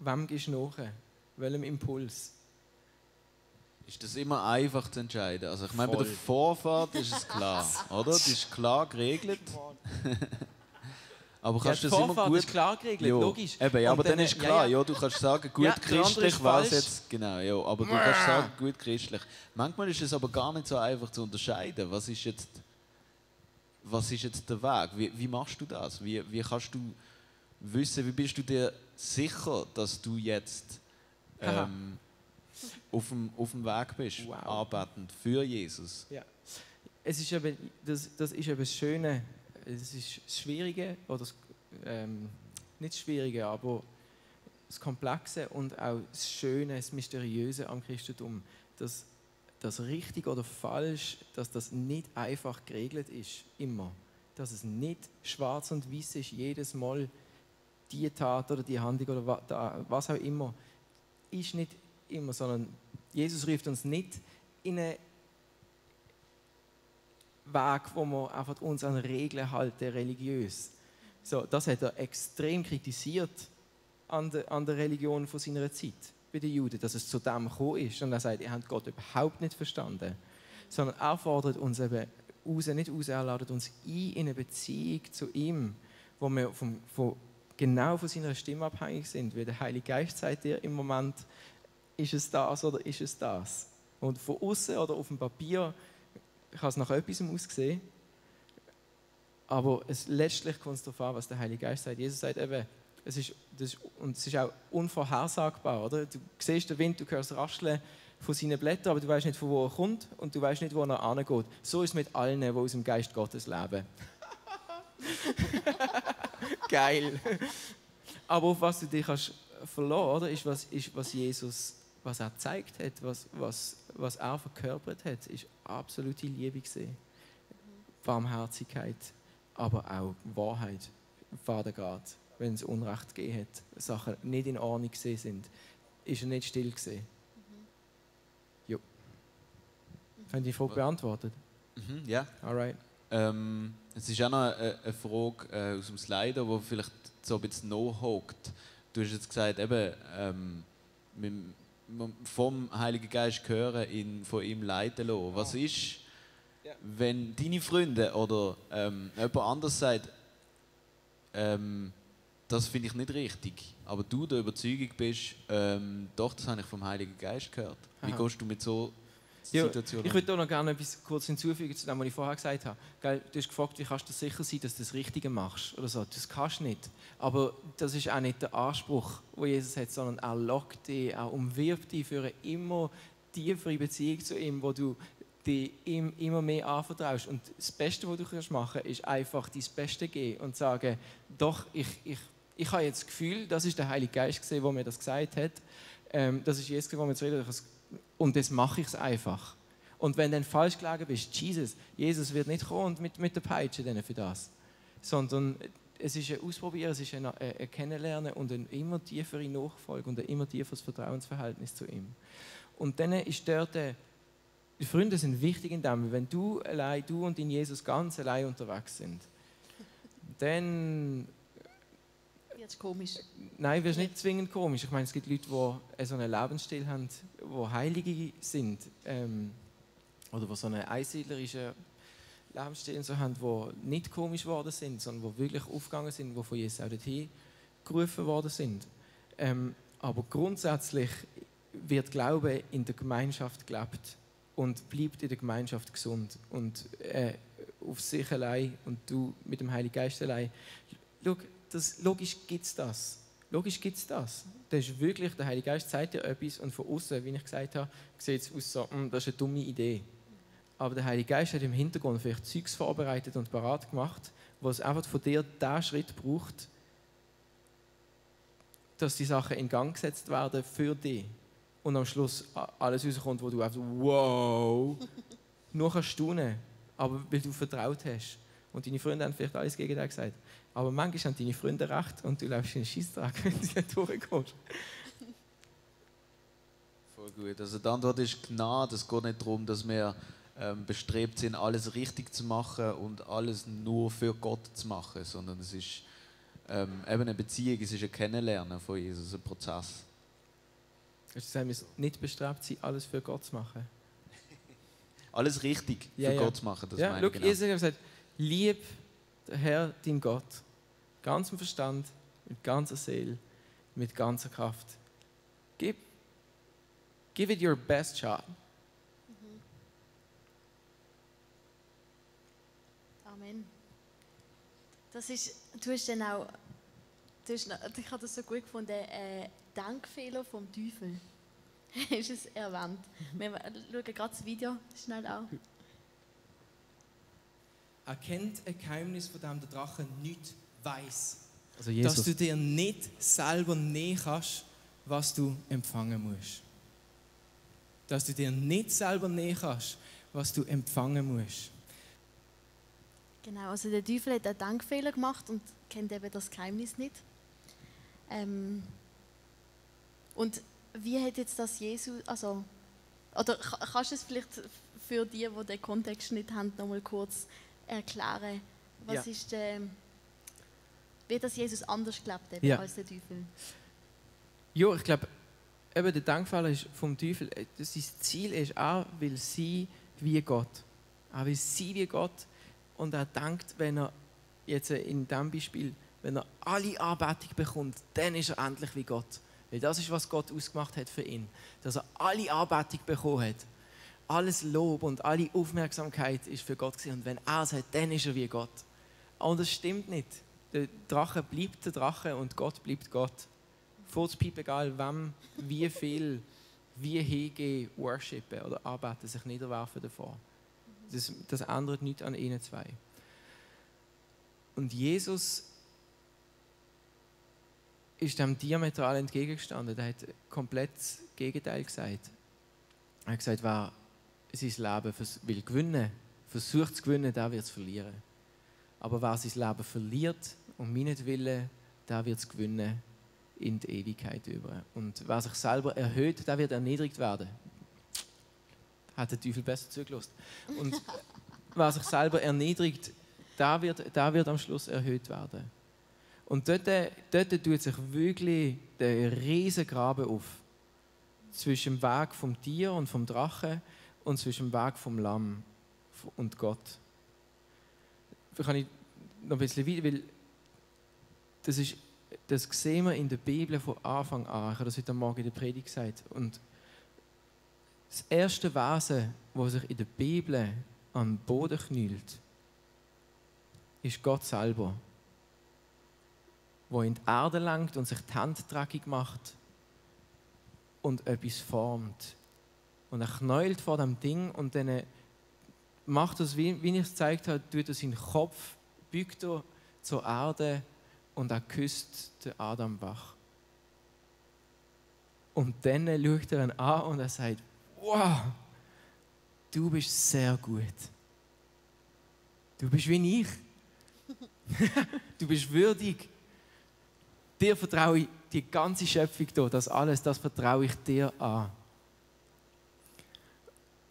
Wem gehst du nach? Welchem Impuls? Ist das immer einfach zu entscheiden? Also ich meine, bei der Vorfahrt ist es klar, oder? Das ist klar geregelt. Aber kannst du das immer gut... ist klar geregelt, jo, logisch. Eben, ja, aber dann ist klar, ja, du kannst sagen, gut ja, christlich war es jetzt... Genau, ja, aber du kannst sagen, gut christlich. Manchmal ist es aber gar nicht so einfach zu unterscheiden. Was ist jetzt der Weg? Wie machst du das? Wie kannst du wissen, wie bist du dir sicher, dass du jetzt auf dem Weg bist, arbeitend für Jesus? Ja. Es ist eben, das ist eben das Schöne, es ist das Schwierige, oder das, nicht das Schwierige, aber das Komplexe und auch das Schöne, das Mysteriöse am Christentum, dass das richtig oder falsch, dass das nicht einfach geregelt ist, immer. Dass es nicht schwarz und weiß ist, jedes Mal die Tat oder die Handlung oder was auch immer, ist nicht immer, sondern Jesus ruft uns nicht in einen Weg, wo wir einfach uns an Regeln halten, religiös. So, das hat er extrem kritisiert an der Religion von seiner Zeit, bei den Juden, dass es zu dem gekommen ist. Und er sagt, ihr habt Gott überhaupt nicht verstanden. Sondern er fordert uns eben nicht raus, er ladet uns ein in eine Beziehung zu ihm, wo wir genau von seiner Stimme abhängig sind. Weil der Heilige Geist sagt dir im Moment, ist es das oder ist es das? Und von außen oder auf dem Papier kann es nach etwas aussehen. Aber letztlich kommt es darauf an, was der Heilige Geist sagt. Jesus sagt eben, Und es ist auch unvorhersagbar, oder? Du siehst den Wind, du hörst das Rascheln von seinen Blättern, aber du weißt nicht, von wo er kommt und du weißt nicht, wo er angeht. So ist es mit allen, die aus dem Geist Gottes leben. Geil. Aber auf was du dich hast verloren, oder? Ist was Jesus, was er gezeigt hat, was er verkörpert hat, ist absolute Liebe gesehen. Barmherzigkeit, aber auch Wahrheit. Vater Gott, wenn es Unrecht gegeben hat, Sachen nicht in Ordnung gesehen sind, ist er nicht still gesehen. Jo. Haben die Frage beantwortet? Ja. Alright. Es ist auch noch eine Frage aus dem Slider, die vielleicht so ein bisschen nachhakt. Du hast jetzt gesagt, eben, vom Heiligen Geist hören, von ihm leiten lassen. Was ist, wenn deine Freunde oder jemand anderes sagt, das finde ich nicht richtig, aber du der Überzeugung bist, doch, das habe ich vom Heiligen Geist gehört. Wie gehst du mit so Situationen? Ich würde noch gerne etwas kurz hinzufügen zu dem, was ich vorher gesagt habe. Du hast gefragt, wie kannst du sicher sein, dass du das Richtige machst oder so. Das kannst du nicht. Aber das ist auch nicht der Anspruch, den Jesus hat, sondern er lockt dich, er umwirbt dich für eine immer tiefere Beziehung zu ihm, wo du dich ihm immer mehr anvertraust. Und das Beste, was du machen kannst, ist einfach dein Beste geben und sagen, doch, ich habe jetzt das Gefühl, das ist der Heilige Geist, der mir das gesagt hat. Das ist Jesus, der mir das redet. Und das mache ich es einfach. Und wenn du dann falsch gelegen bist, Jesus wird nicht kommen und mit der Peitsche für das. Sondern es ist ein Ausprobieren, es ist ein Kennenlernen und eine immer tiefere Nachfolge und ein immer tieferes Vertrauensverhältnis zu ihm. Und dann ist dort, die Freunde sind wichtig in dem, wenn du und in Jesus ganz allein unterwegs sind, dann... Jetzt komisch. Nein, wirst nicht zwingend komisch. Ich meine, es gibt Leute, die so einen Lebensstil haben, die Heilige sind. Oder die so einen einsiedlerischen Lebensstil so haben, die nicht komisch geworden sind, sondern die wirklich aufgegangen sind, die von Jesus auch dorthin gerufen worden sind. Aber grundsätzlich wird Glaube in der Gemeinschaft gelebt und bleibt in der Gemeinschaft gesund. Und auf sich allein und du mit dem Heiligen Geist allein. Schau, logisch gibt es das. Logisch gibt es das. Das ist wirklich, der Heilige Geist zeigt dir etwas und von außen, wie ich gesagt habe, sieht es aus so, das ist eine dumme Idee. Aber der Heilige Geist hat im Hintergrund vielleicht Zeugs vorbereitet und parat gemacht, was einfach von dir den Schritt braucht, dass die Sachen in Gang gesetzt werden für dich. Und am Schluss alles rauskommt, wo du einfach so, wow, nur kannst staunen, aber weil du vertraut hast. Und deine Freunde haben vielleicht alles gegen dich gesagt. Aber manchmal haben deine Freunde recht und du läufst in den Scheissdreck, wenn du durchkommst. Voll gut. Also die Antwort ist Gnade. Es geht nicht darum, dass wir bestrebt sind, alles richtig zu machen und alles nur für Gott zu machen, sondern es ist eben eine Beziehung, es ist ein Kennenlernen von Jesus, ein Prozess. Also wir müssen nicht bestrebt sein, alles für Gott zu machen. Alles richtig für Gott zu machen, das meine ich. Genau. Jesus hat gesagt, lieb den Herr, dein Gott, ganzem Verstand, mit ganzer Seele, mit ganzer Kraft. Give it your best shot. Amen. Das ist, du hast dann auch, ich habe das so gut gefunden, Denkfehler vom Teufel. Ist es erwähnt. Wir schauen gerade das Video schnell an. Er kennt ein Geheimnis, von dem der Drache nicht weiss. Also Jesus. Dass du dir nicht selber nehmen kannst, was du empfangen musst. Dass du dir nicht selber nehmen kannst, was du empfangen musst. Genau, also der Teufel hat einen Denkfehler gemacht und kennt eben das Geheimnis nicht. Und wie hat jetzt das Jesus, also, oder kannst du es vielleicht für die den Kontext nicht haben, noch mal kurz erklären, was ist wie das Jesus anders gelebt hat als der Teufel? Ja, ich glaube, eben der Denkfehler ist vom Teufel, sein Ziel ist, er will sein wie Gott. Er will sein wie Gott und er denkt, wenn er jetzt in diesem Beispiel, wenn er alle Anbetung bekommt, dann ist er endlich wie Gott. Weil das ist, was Gott ausgemacht hat für ihn. Dass er alle Anbetung bekommen hat. Alles Lob und alle Aufmerksamkeit ist für Gott gewesen. Und wenn er es hat, dann ist er wie Gott. Und das stimmt nicht. Der Drache bleibt der Drache und Gott bleibt Gott. Furzpiep, egal wem, wie viel, wie hingehen, worshipen oder arbeiten, sich niederwerfen davor. Das ändert nichts an ihnen zwei. Und Jesus ist dem diametral entgegengestanden. Er hat komplett das Gegenteil gesagt. Er hat gesagt, wer sein Leben will gewinnen, versucht zu gewinnen, der wird es verlieren. Aber wer sein Leben verliert, um meinetwillen, der wird es gewinnen in die Ewigkeit über. Und wer sich selber erhöht, der wird erniedrigt werden. Hat der Teufel besser zugelassen. Und wer sich selber erniedrigt, der wird am Schluss erhöht werden. Und dort tut sich wirklich der riesige Graben auf. Zwischen dem Weg vom Tier und vom Drachen und zwischen dem Weg vom Lamm und Gott. Vielleicht kann ich noch ein bisschen weiter, weil das sehen wir in der Bibel von Anfang an. Ich habe das heute Morgen in der Predigt gesagt. Und das erste Wesen, das sich in der Bibel an den Boden knüllt, ist Gott selber, der in die Erde langt und sich die Hände dreckig macht und etwas formt. Und er knäult vor dem Ding und dann macht das, wie ich es gezeigt habe, tut er seinen Kopf, bückt er zur Erde und er küsst den Adam wach. Und dann schaut er ihn an und er sagt, wow, du bist sehr gut. Du bist wie ich. Du bist würdig. Dir vertraue ich die ganze Schöpfung hier, das alles, das vertraue ich dir an.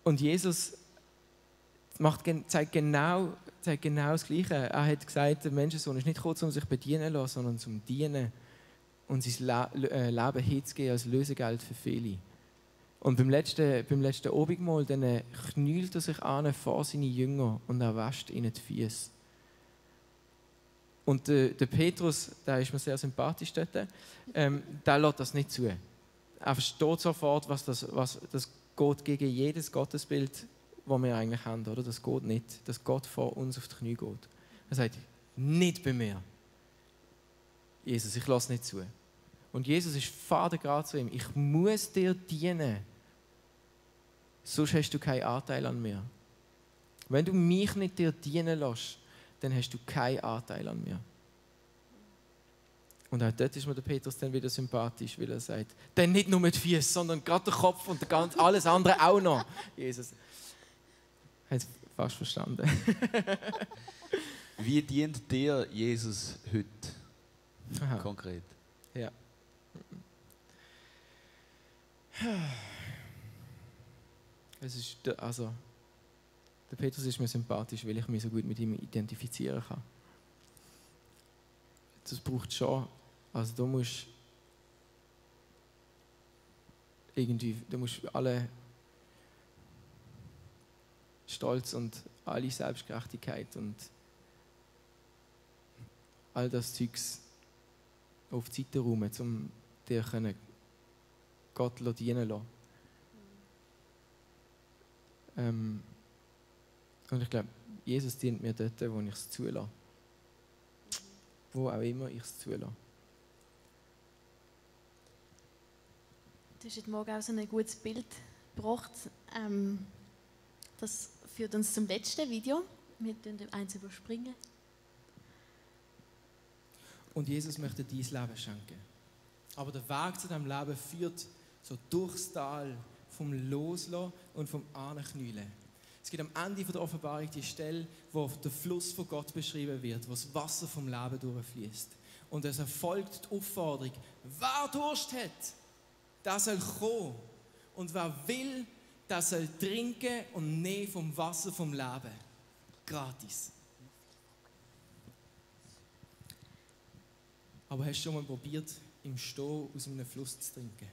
Und Jesus zeigt genau das Gleiche. Er hat gesagt, der Menschensohn ist nicht gekommen, um sich bedienen zu lassen, sondern zum Dienen und sein Leben hinzugeben als Lösegeld für viele. Und beim letzten Abendmahl dann knüllt er sich an vor seine Jünger und er wäscht ihnen die Füße. Und der Petrus, der ist mir sehr sympathisch dort, der lässt das nicht zu. Er versteht sofort, was das geht gegen jedes Gottesbild, das wir eigentlich haben. Oder? Das geht nicht, dass Gott vor uns auf die Knie geht. Er sagt, nicht bei mir. Jesus, ich lasse nicht zu. Und Jesus ist Vater gerade zu ihm. Ich muss dir dienen. Sonst hast du keinen Anteil an mir. Wenn du mich nicht dir dienen lässt, dann hast du keinen Anteil an mir. Und auch dort ist mir der Petrus dann wieder sympathisch, weil er sagt, dann nicht nur die Füße, sondern gerade der Kopf und alles andere auch noch. Jesus hat es fast verstanden. Wie dient dir Jesus heute konkret? Ja. Der Petrus ist mir sympathisch, weil ich mich so gut mit ihm identifizieren kann. Das braucht schon, also du musst alle Stolz und alle Selbstgerechtigkeit und all das Zeugs auf die Seite räumen, um dir Gott dienen zu lassen. Und ich glaube, Jesus dient mir dort, wo ich es zulasse. Wo auch immer ich es zulasse. Du hast heute Morgen auch so ein gutes Bild gebracht. Das führt uns zum letzten Video. Wir springen eins überspringen. Und Jesus möchte dein Leben schenken. Aber der Weg zu diesem Leben führt so durchs Tal vom Loslassen und vom Anknüllen. Es gibt am Ende der Offenbarung die Stelle, wo der Fluss von Gott beschrieben wird, wo das Wasser vom Leben durchfließt. Und es erfolgt die Aufforderung, wer Durst hat, der soll kommen. Und wer will, der soll trinken und nehmen vom Wasser vom Leben. Gratis. Aber hast du schon mal probiert, im Stehen aus einem Fluss zu trinken?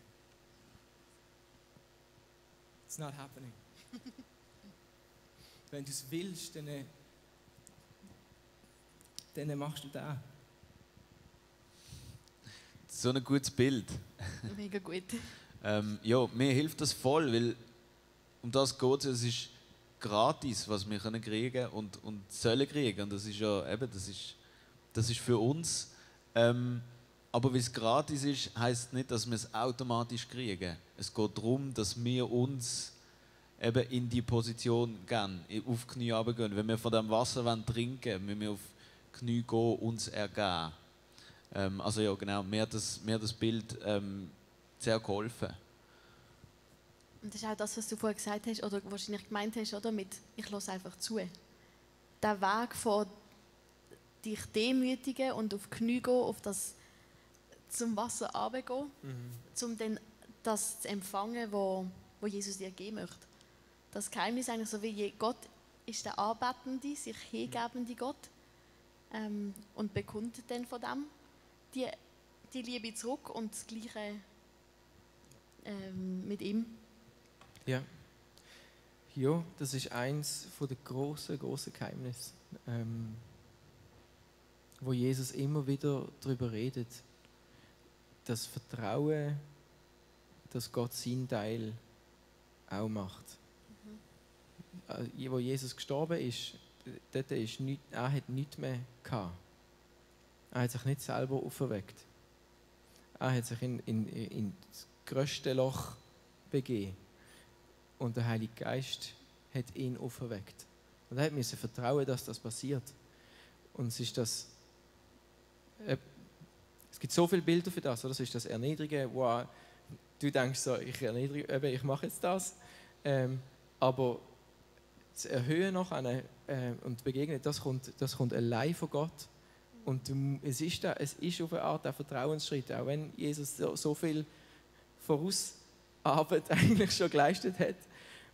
It's not happening. Wenn du es willst, dann machst du das. So ein gutes Bild. Mega gut. Ja, mir hilft das voll, weil um das geht es ist gratis, was wir kriegen können und sollen kriegen. Und das ist ja eben, das ist Das ist für uns. Aber weil es gratis ist, heisst nicht, dass wir es automatisch kriegen. Es geht darum, dass wir uns eben in die Position gehen, auf die Knie runtergehen. Wenn wir von dem Wasser trinken wollen, müssen wir auf die Knie gehen, uns ergeben. Also ja, genau, mir hat das Bild sehr geholfen. Und das ist auch das, was du vorher gesagt hast, oder wahrscheinlich gemeint hast, oder? Mit «Ich lasse einfach zu». Der Weg von dich demütigen und auf die Knie gehen, auf das zum Wasser runtergehen, um dann das zu empfangen, wo Jesus dir geben möchte. Das Geheimnis eigentlich so wie Gott ist der anbetende, sich hingebende Gott und bekundet dann von dem die Liebe zurück und das Gleiche mit ihm. Ja. Ja, das ist eins der grossen Geheimnisse, wo Jesus immer wieder darüber redet. Das Vertrauen, dass Gott seinen Teil auch macht. Wo Jesus gestorben ist, dort ist er hat nichts mehr gehabt. Er hat sich nicht selber auferweckt. Er hat sich in das grösste Loch begeben. Und der Heilige Geist hat ihn auferweckt. Und er musste vertrauen, dass das passiert. Und es ist das. Es gibt so viele Bilder für das, oder? Das ist das Erniedrigen, wo du denkst so, ich mache jetzt das. Aber das Erhöhen noch und Begegnen, das kommt allein von Gott. Und es ist auf eine Art ein Vertrauensschritt, auch wenn Jesus so viel Vorausarbeit eigentlich schon geleistet hat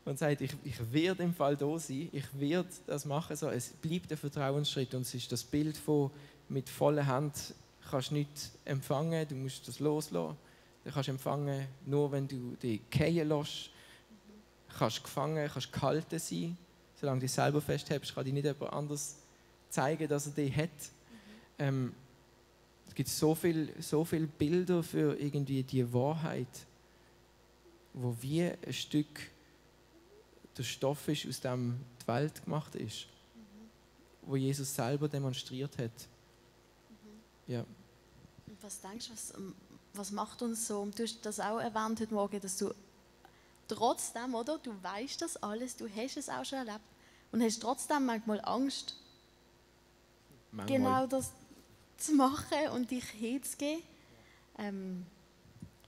und sagt, ich werde im Fall da sein, ich werde das machen. So, es bleibt ein Vertrauensschritt und es ist das Bild von mit voller Hand kannst du nicht empfangen, du musst das loslassen. Du kannst empfangen, nur wenn du dich fallen lässt. Du kannst gefangen, kannst gehalten sein. Solange du dich selber festhältst, kann dir nicht jemand anderes zeigen, dass er dich hat. Es gibt so viele Bilder für irgendwie die Wahrheit, wo wie ein Stück der Stoff ist, aus dem die Welt gemacht ist. Wo Jesus selber demonstriert hat. Ja. Und was denkst du, was macht uns so? Und du hast das auch erwähnt heute Morgen, dass du trotzdem, oder? Du weißt das alles, du hast es auch schon erlebt und hast trotzdem manchmal Angst, genau das zu machen und dich hinzugeben.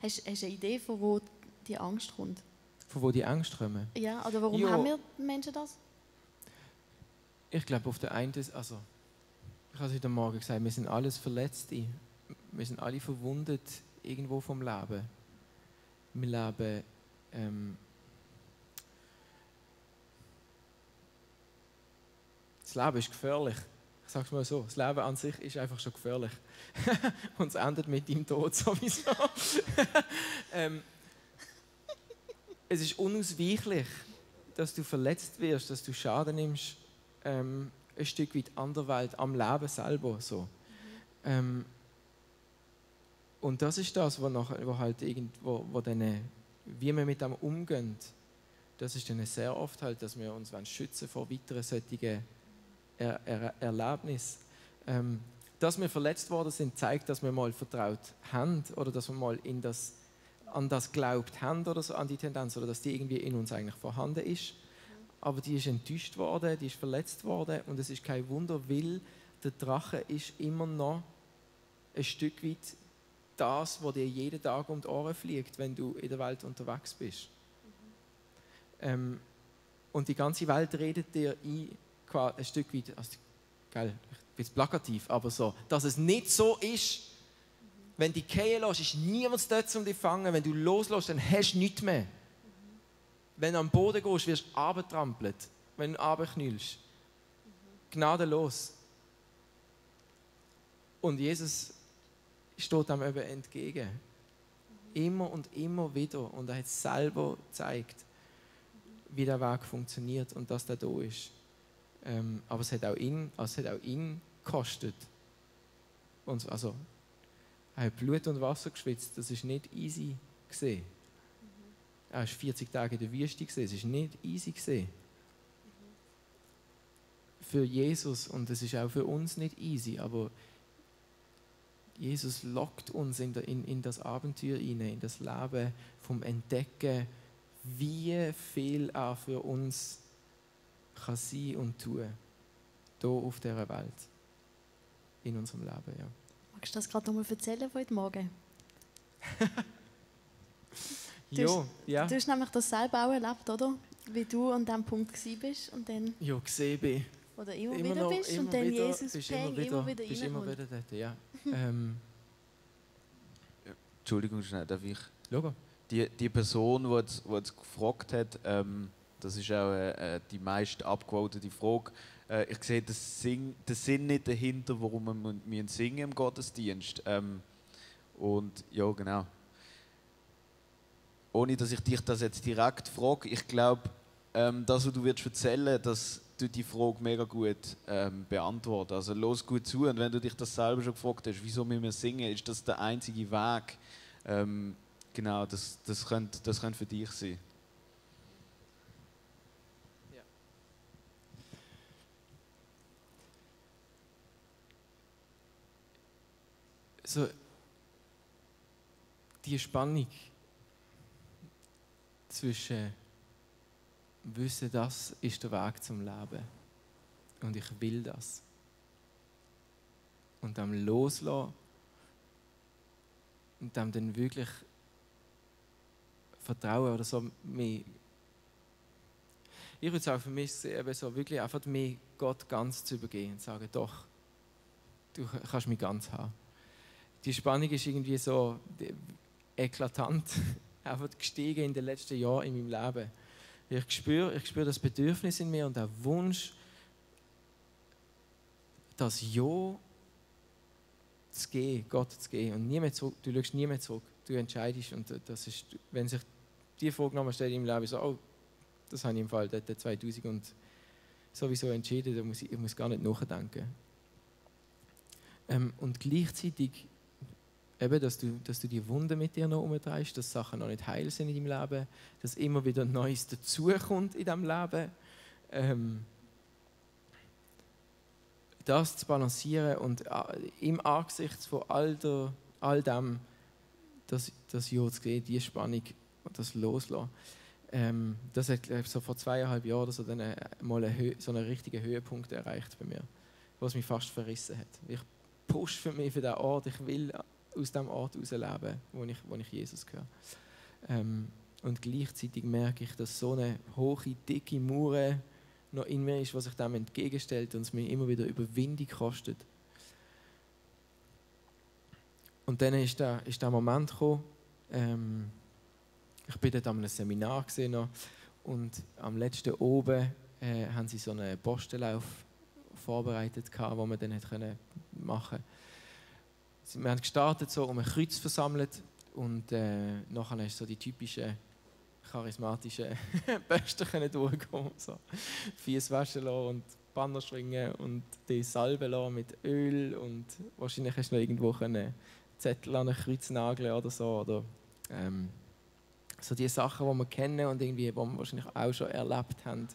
Hast du eine Idee, von wo die Angst kommt? Von wo die Angst kommt? Ja, oder warum haben wir Menschen das? Ich glaube, auf der einen Seite, also ich habe es heute Morgen gesagt, wir sind alles Verletzte. Wir sind alle verwundet irgendwo vom Leben. Wir leben das Leben ist gefährlich. Ich sage es mal so, das Leben an sich ist einfach schon gefährlich. Und es endet mit deinem Tod sowieso. Es ist unausweichlich, dass du verletzt wirst, dass du Schaden nimmst, ein Stück weit an der Welt, am Leben selber. So. Und das ist das, wie wir mit dem umgehen. Das ist dann sehr oft halt, dass wir uns schützen vor weiteren solchen Erlebnissen. Dass wir verletzt worden sind, zeigt, dass wir mal vertraut haben oder dass wir mal an das geglaubt haben oder so, an die Tendenz, oder dass die irgendwie in uns eigentlich vorhanden ist. Aber die ist enttäuscht worden, die ist verletzt worden und es ist kein Wunder, weil der Drache ist immer noch ein Stück weit das, was dir jeden Tag um die Ohren fliegt, wenn du in der Welt unterwegs bist. Und die ganze Welt redet dir ein Stück weit, also, geil, ich bin plakativ, aber so, dass es nicht so ist. Wenn du dich fallen lässt, ist niemand dort, um dich zu fangen. Wenn du loslässt, dann hast du nichts mehr. Wenn du am Boden gehst, wirst du runtergetrampelt. Wenn du runterknüllst. Gnadenlos. Und Jesus steht dem eben entgegen. Immer und immer wieder. Und er hat selber gezeigt, wie der Weg funktioniert und dass der da ist. Aber es hat auch ihn gekostet. Und also, er hat Blut und Wasser geschwitzt. Das ist nicht easy gesehen. Er war 40 Tage in der Wüste gesehen. Es ist nicht easy gesehen. Für Jesus und es ist auch für uns nicht easy. Aber Jesus lockt uns in das Abenteuer hinein, in das Leben vom Entdecken, wie viel er für uns kann sein und tun, hier auf dieser Welt, in unserem Leben. Ja. Magst du das gerade nochmal erzählen von heute Morgen? Ja. Du hast nämlich das selber auch erlebt, oder? Wie du an diesem Punkt warst und dann... Ja, gesehen bin. Oder immer wieder bist und dann Jesus bist immer wieder bist immer wieder dort, ja. Entschuldigung, schnell, darf ich? Logo. Die Person, die jetzt gefragt hat, das ist auch die meist abgevotete Frage. Ich sehe den Sinn nicht dahinter, warum wir singen im Gottesdienst. Und ja, genau. Ohne, dass ich dich das jetzt direkt frage, ich glaube, das, was du erzählen wirst, das tut die Frage mega gut beantworten. Also los gut zu, und wenn du dich das selber schon gefragt hast, wieso wir singen, ist das der einzige Weg. Genau, das könnte für dich sein. Ja. So, die Spannung zwischen Wissen, das ist der Weg zum Leben und ich will das, und am Loslassen und dem dann wirklich Vertrauen oder so mehr. Ich würde sagen, für mich ist es eben so, wirklich einfach mir Gott ganz zu übergeben und sagen, doch, du kannst mich ganz haben. Die Spannung ist irgendwie so eklatant, einfach gestiegen in den letzten Jahren in meinem Leben. Ich spüre das Bedürfnis in mir und der Wunsch, das Ja zu geben, Gott zu geben und nie mehr zurück. Du schaust nie mehr zurück, du entscheidest, und das ist, wenn sich die Frage nochmal stellt im Leben, so, oh, das habe ich im Fall dort 2000 und sowieso entschieden, ich muss gar nicht nachdenken. Und gleichzeitig eben, dass du die Wunden mit dir noch umdrehst, dass Sachen noch nicht heil sind in deinem Leben, dass immer wieder Neues dazukommt in diesem Leben. Das zu balancieren und im Angesicht von all dem, das Ja zu sehen, die Spannung und das Loslassen. Das hat, glaube ich, so vor 2,5 Jahren oder so dann mal so einen richtigen Höhepunkt erreicht bei mir, was mich fast verrissen hat. Ich push für mich für diesen Ort, ich will aus dem Ort heraus leben, wo ich Jesus höre. Und gleichzeitig merke ich, dass so eine hohe, dicke Mauer noch in mir ist, was sich dem entgegenstellt und es mir immer wieder Überwindung kostet. Und dann ist der Moment gekommen, ich bin dort an einem Seminar gesehen und am letzten oben haben sie so einen Postenlauf vorbereitet, den wir dann machen konnten. Wir haben gestartet, so um ein Kreuz versammelt, und nachher ist so die typischen charismatischen Posten durchgekommen. So. Füße waschen lassen und Banner schwingen und die Salbe lassen mit Öl, und wahrscheinlich hast du noch irgendwo Zettel an ein Kreuz nageln oder so. Oder, so die Sachen, die wir kennen und irgendwie, die wir wahrscheinlich auch schon erlebt haben.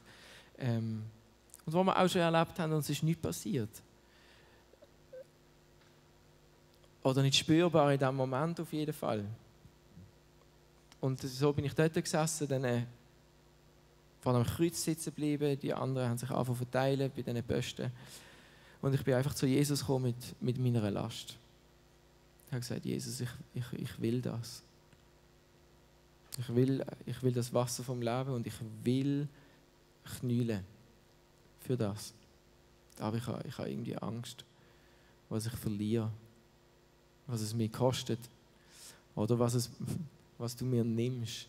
Und wo wir auch schon erlebt haben, und es ist nichts passiert. Oder nicht spürbar in diesem Moment auf jeden Fall. Und so bin ich dort gesessen, dann vor einem Kreuz sitzen geblieben, die anderen haben sich angefangen zu verteilen bei diesen Posten. Und ich bin einfach zu Jesus gekommen mit meiner Last. Ich habe gesagt, Jesus, ich will das. Ich will das Wasser vom Leben und ich will knäulen für das. Aber ich habe irgendwie Angst, was ich verliere, was es mir kostet oder was du mir nimmst.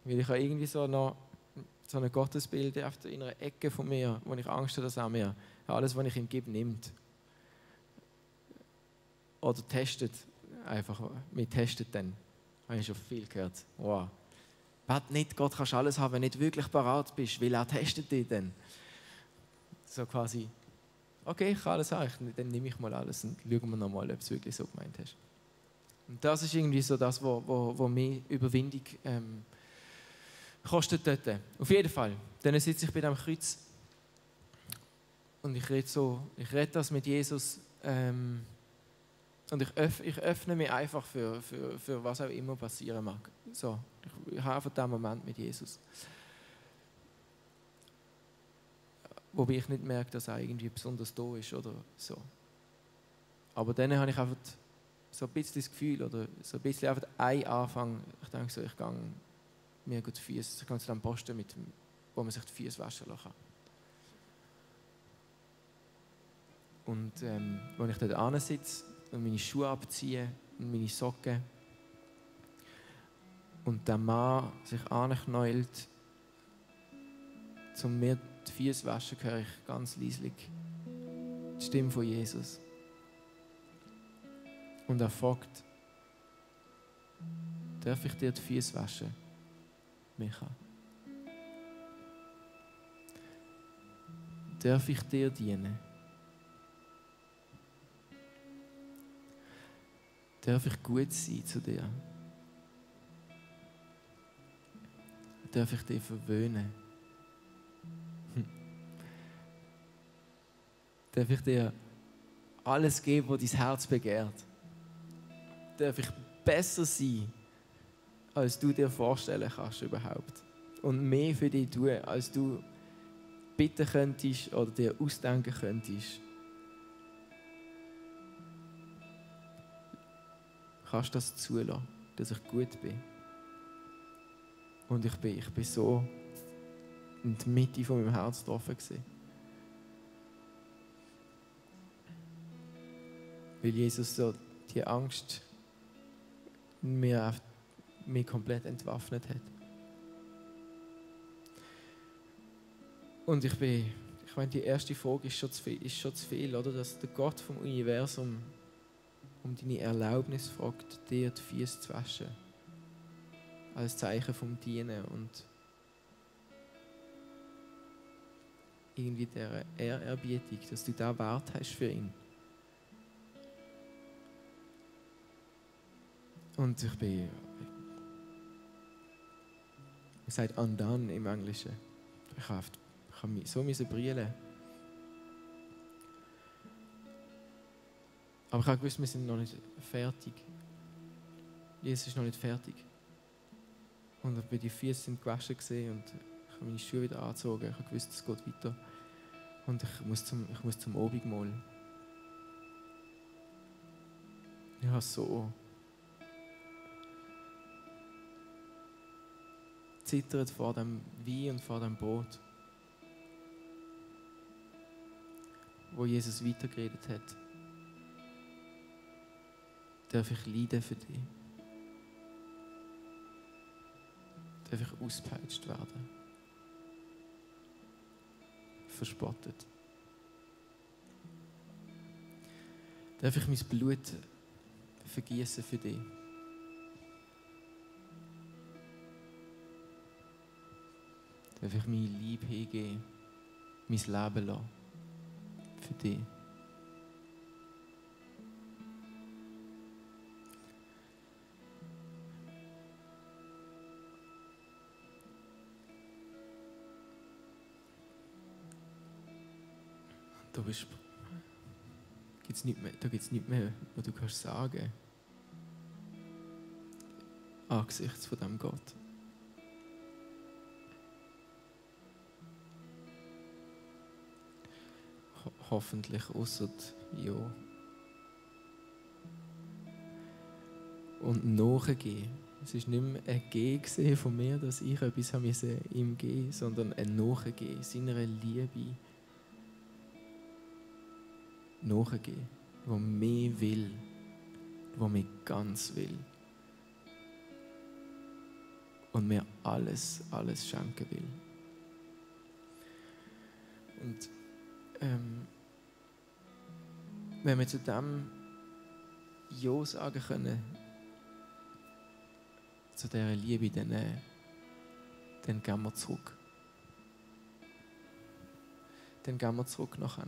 Weil ich habe irgendwie so ein Gottesbild in einer Ecke von mir, wo ich Angst habe, dass er mir alles, was ich ihm gebe, nimmt. Oder testet. Einfach, wir testen dann. Habe ich schon viel gehört. Wow. Bet nicht, Gott kannst alles haben, wenn du nicht wirklich parat bist, weil er testet dich dann. So quasi, okay, ich kann alles haben, dann nehme ich mal alles und schauen wir nochmal, ob du es wirklich so gemeint hast. Und das ist irgendwie so das, wo mir Überwindung kostet dort. Auf jeden Fall. Dann sitze ich bei diesem Kreuz und ich rede das mit Jesus Und ich öffne mich einfach für was auch immer passieren mag. So, ich habe einfach diesen Moment mit Jesus. Wobei ich nicht merke, dass er irgendwie besonders da ist oder so. Aber dann habe ich einfach so ein bisschen das Gefühl oder so ein bisschen einfach einen Anfang. Ich denke so, ich gehe mir gut die Füße, ich gehe zu dem Posten, wo man sich die Füße waschen lassen kann. Und wenn ich dort sitze und meine Schuhe abziehe und meine Socken und der Mann sich anknäult, um mir die Füße zu waschen, höre ich ganz leislich die Stimme von Jesus. Und er fragt, darf ich dir die Füße waschen, Micha? Darf ich dir dienen? Darf ich gut sein zu dir? Darf ich dich verwöhnen? Darf ich dir alles geben, was dein Herz begehrt? Darf ich besser sein, als du dir vorstellen kannst überhaupt? Und mehr für dich tun, als du bitten könntest oder dir ausdenken könntest? Kannst du das zulassen, dass ich gut bin? Und ich bin so in der Mitte von meinem Herz getroffen gewesen. Weil Jesus so die Angst in mir komplett entwaffnet hat. Und ich meine, die erste Frage ist schon zu viel, oder? Dass der Gott vom Universum um deine Erlaubnis fragt, dir die Füße zu waschen. Als Zeichen vom Dienen und irgendwie der Ehrerbietung, dass du da Wert hast für ihn. Und man sagt undone im Englischen. Ich habe so brillen. Aber ich habe gewusst, wir sind noch nicht fertig. Jesus ist noch nicht fertig. Und die Füße sind gewaschen gesehen und ich habe meine Schuhe wieder angezogen. Ich habe gewusst, es geht weiter. Und ich muss zum Abendmahl. Ich habe so zittert vor dem Wein und vor dem Brot, wo Jesus weitergeredet hat. Darf ich leiden für dich? Darf ich ausgepeitscht werden? Verspottet? Darf ich mein Blut vergießen für dich? Darf ich meine Liebe hingeben, mein Leben lassen für dich? Da gibt es nichts mehr, was du kannst sagen angesichts von diesem Gott. Hoffentlich ausser ja. Und nachgeben. Es war nicht mehr ein Gehen von mir, dass ich etwas ihm geben musste, sondern ein Nachgeben, seiner Liebe. Nachgeben, wo mehr will, wo mir ganz will. Und mir alles schenken will. Und wenn wir zu dem Ja sagen können, zu dieser Liebe, dann gehen wir zurück. Dann gehen wir zurück nachher.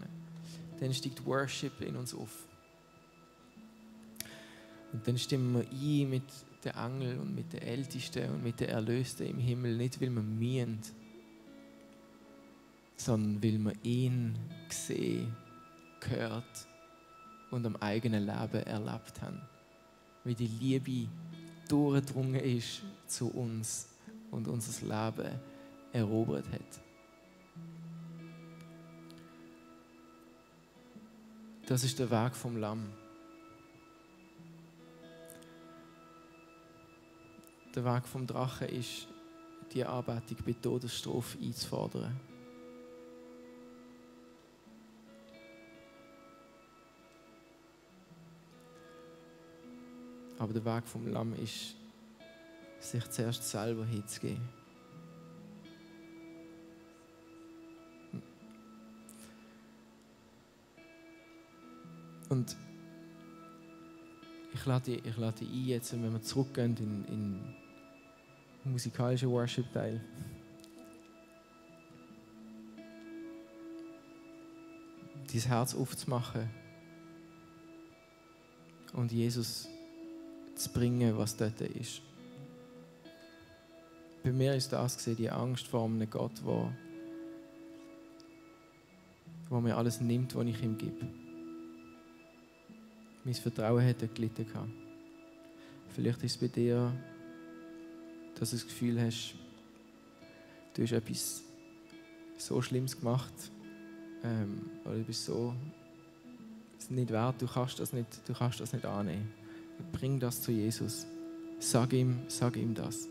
Dann steigt Worship in uns auf. Und dann stimmen wir ein mit den Engeln und mit den Ältesten und mit den Erlösten im Himmel, nicht weil wir mühen, sondern weil wir ihn sehen, gehört und am eigenen Leben erlebt haben. Wie die Liebe durchgedrungen ist zu uns und unser Leben erobert hat. Das ist der Weg vom Lamm. Der Weg vom Drachen ist, die Anbetung bei Todesstrafe einzufordern. Aber der Weg vom Lamm ist, sich zuerst selber hinzugeben. Und ich lade dich ein, jetzt, wenn wir zurückgehen in den musikalischen Worship-Teil. Dein Herz aufzumachen und Jesus zu bringen, was dort ist. Bei mir ist das gesehen, die Angst vor einem Gott, wo mir alles nimmt, was ich ihm gebe. Mein Vertrauen hat dort gelitten. Vielleicht ist es bei dir, dass du das Gefühl hast, du hast etwas so Schlimmes gemacht oder du bist so nicht wert, du kannst das nicht annehmen. Bring das zu Jesus. Sag ihm das.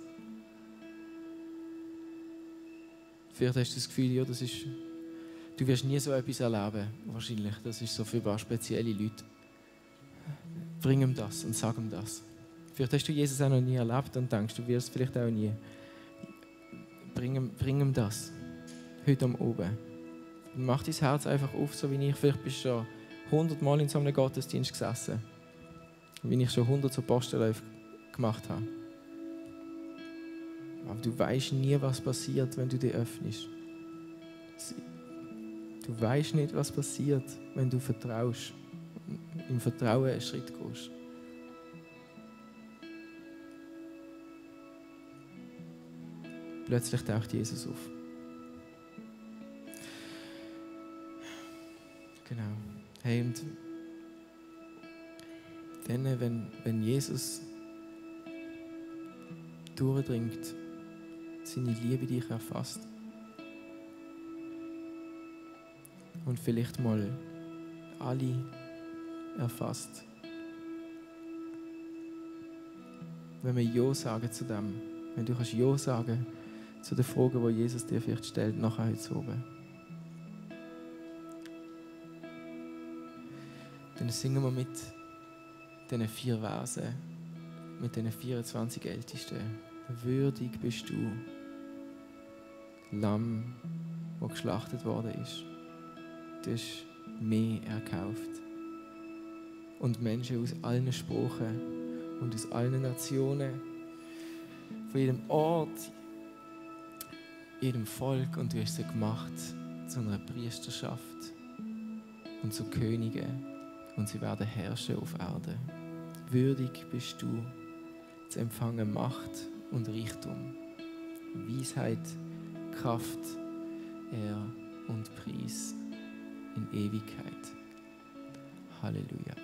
Vielleicht hast du das Gefühl, ja, du wirst nie so etwas erleben. Wahrscheinlich, das ist so für ein paar spezielle Leute. Bring ihm das und sag ihm das. Vielleicht hast du Jesus auch noch nie erlebt und denkst, du wirst es vielleicht auch nie. Bring ihm das. Heute am Abend. Und mach dein Herz einfach auf, so wie ich. Vielleicht bist du schon 100 Mal in so einem Gottesdienst gesessen. Wie ich schon 100 so Postenläufe gemacht habe. Aber du weißt nie, was passiert, wenn du dich öffnest. Du weißt nicht, was passiert, wenn du vertraust. Im Vertrauen einen Schritt gehst. Plötzlich taucht Jesus auf. Genau. Hey, und dann, wenn Jesus durchdringt, seine Liebe dich erfasst und vielleicht mal alle erfasst. Wenn wir Ja sagen zu dem, wenn du kannst Ja sagen zu den Fragen, die Jesus dir vielleicht stellt, nachher heute oben, dann singen wir mit diesen 4 Versen, mit diesen 24 Ältesten. Würdig bist du, Lamm, das geschlachtet worden ist. Du hast mich erkauft. Und Menschen aus allen Sprachen und aus allen Nationen, von jedem Ort, jedem Volk, und du hast sie gemacht zu einer Priesterschaft und zu Königen, und sie werden herrschen auf Erde. Würdig bist du, zu empfangen Macht und Reichtum, Weisheit, Kraft, Ehre und Preis in Ewigkeit. Halleluja.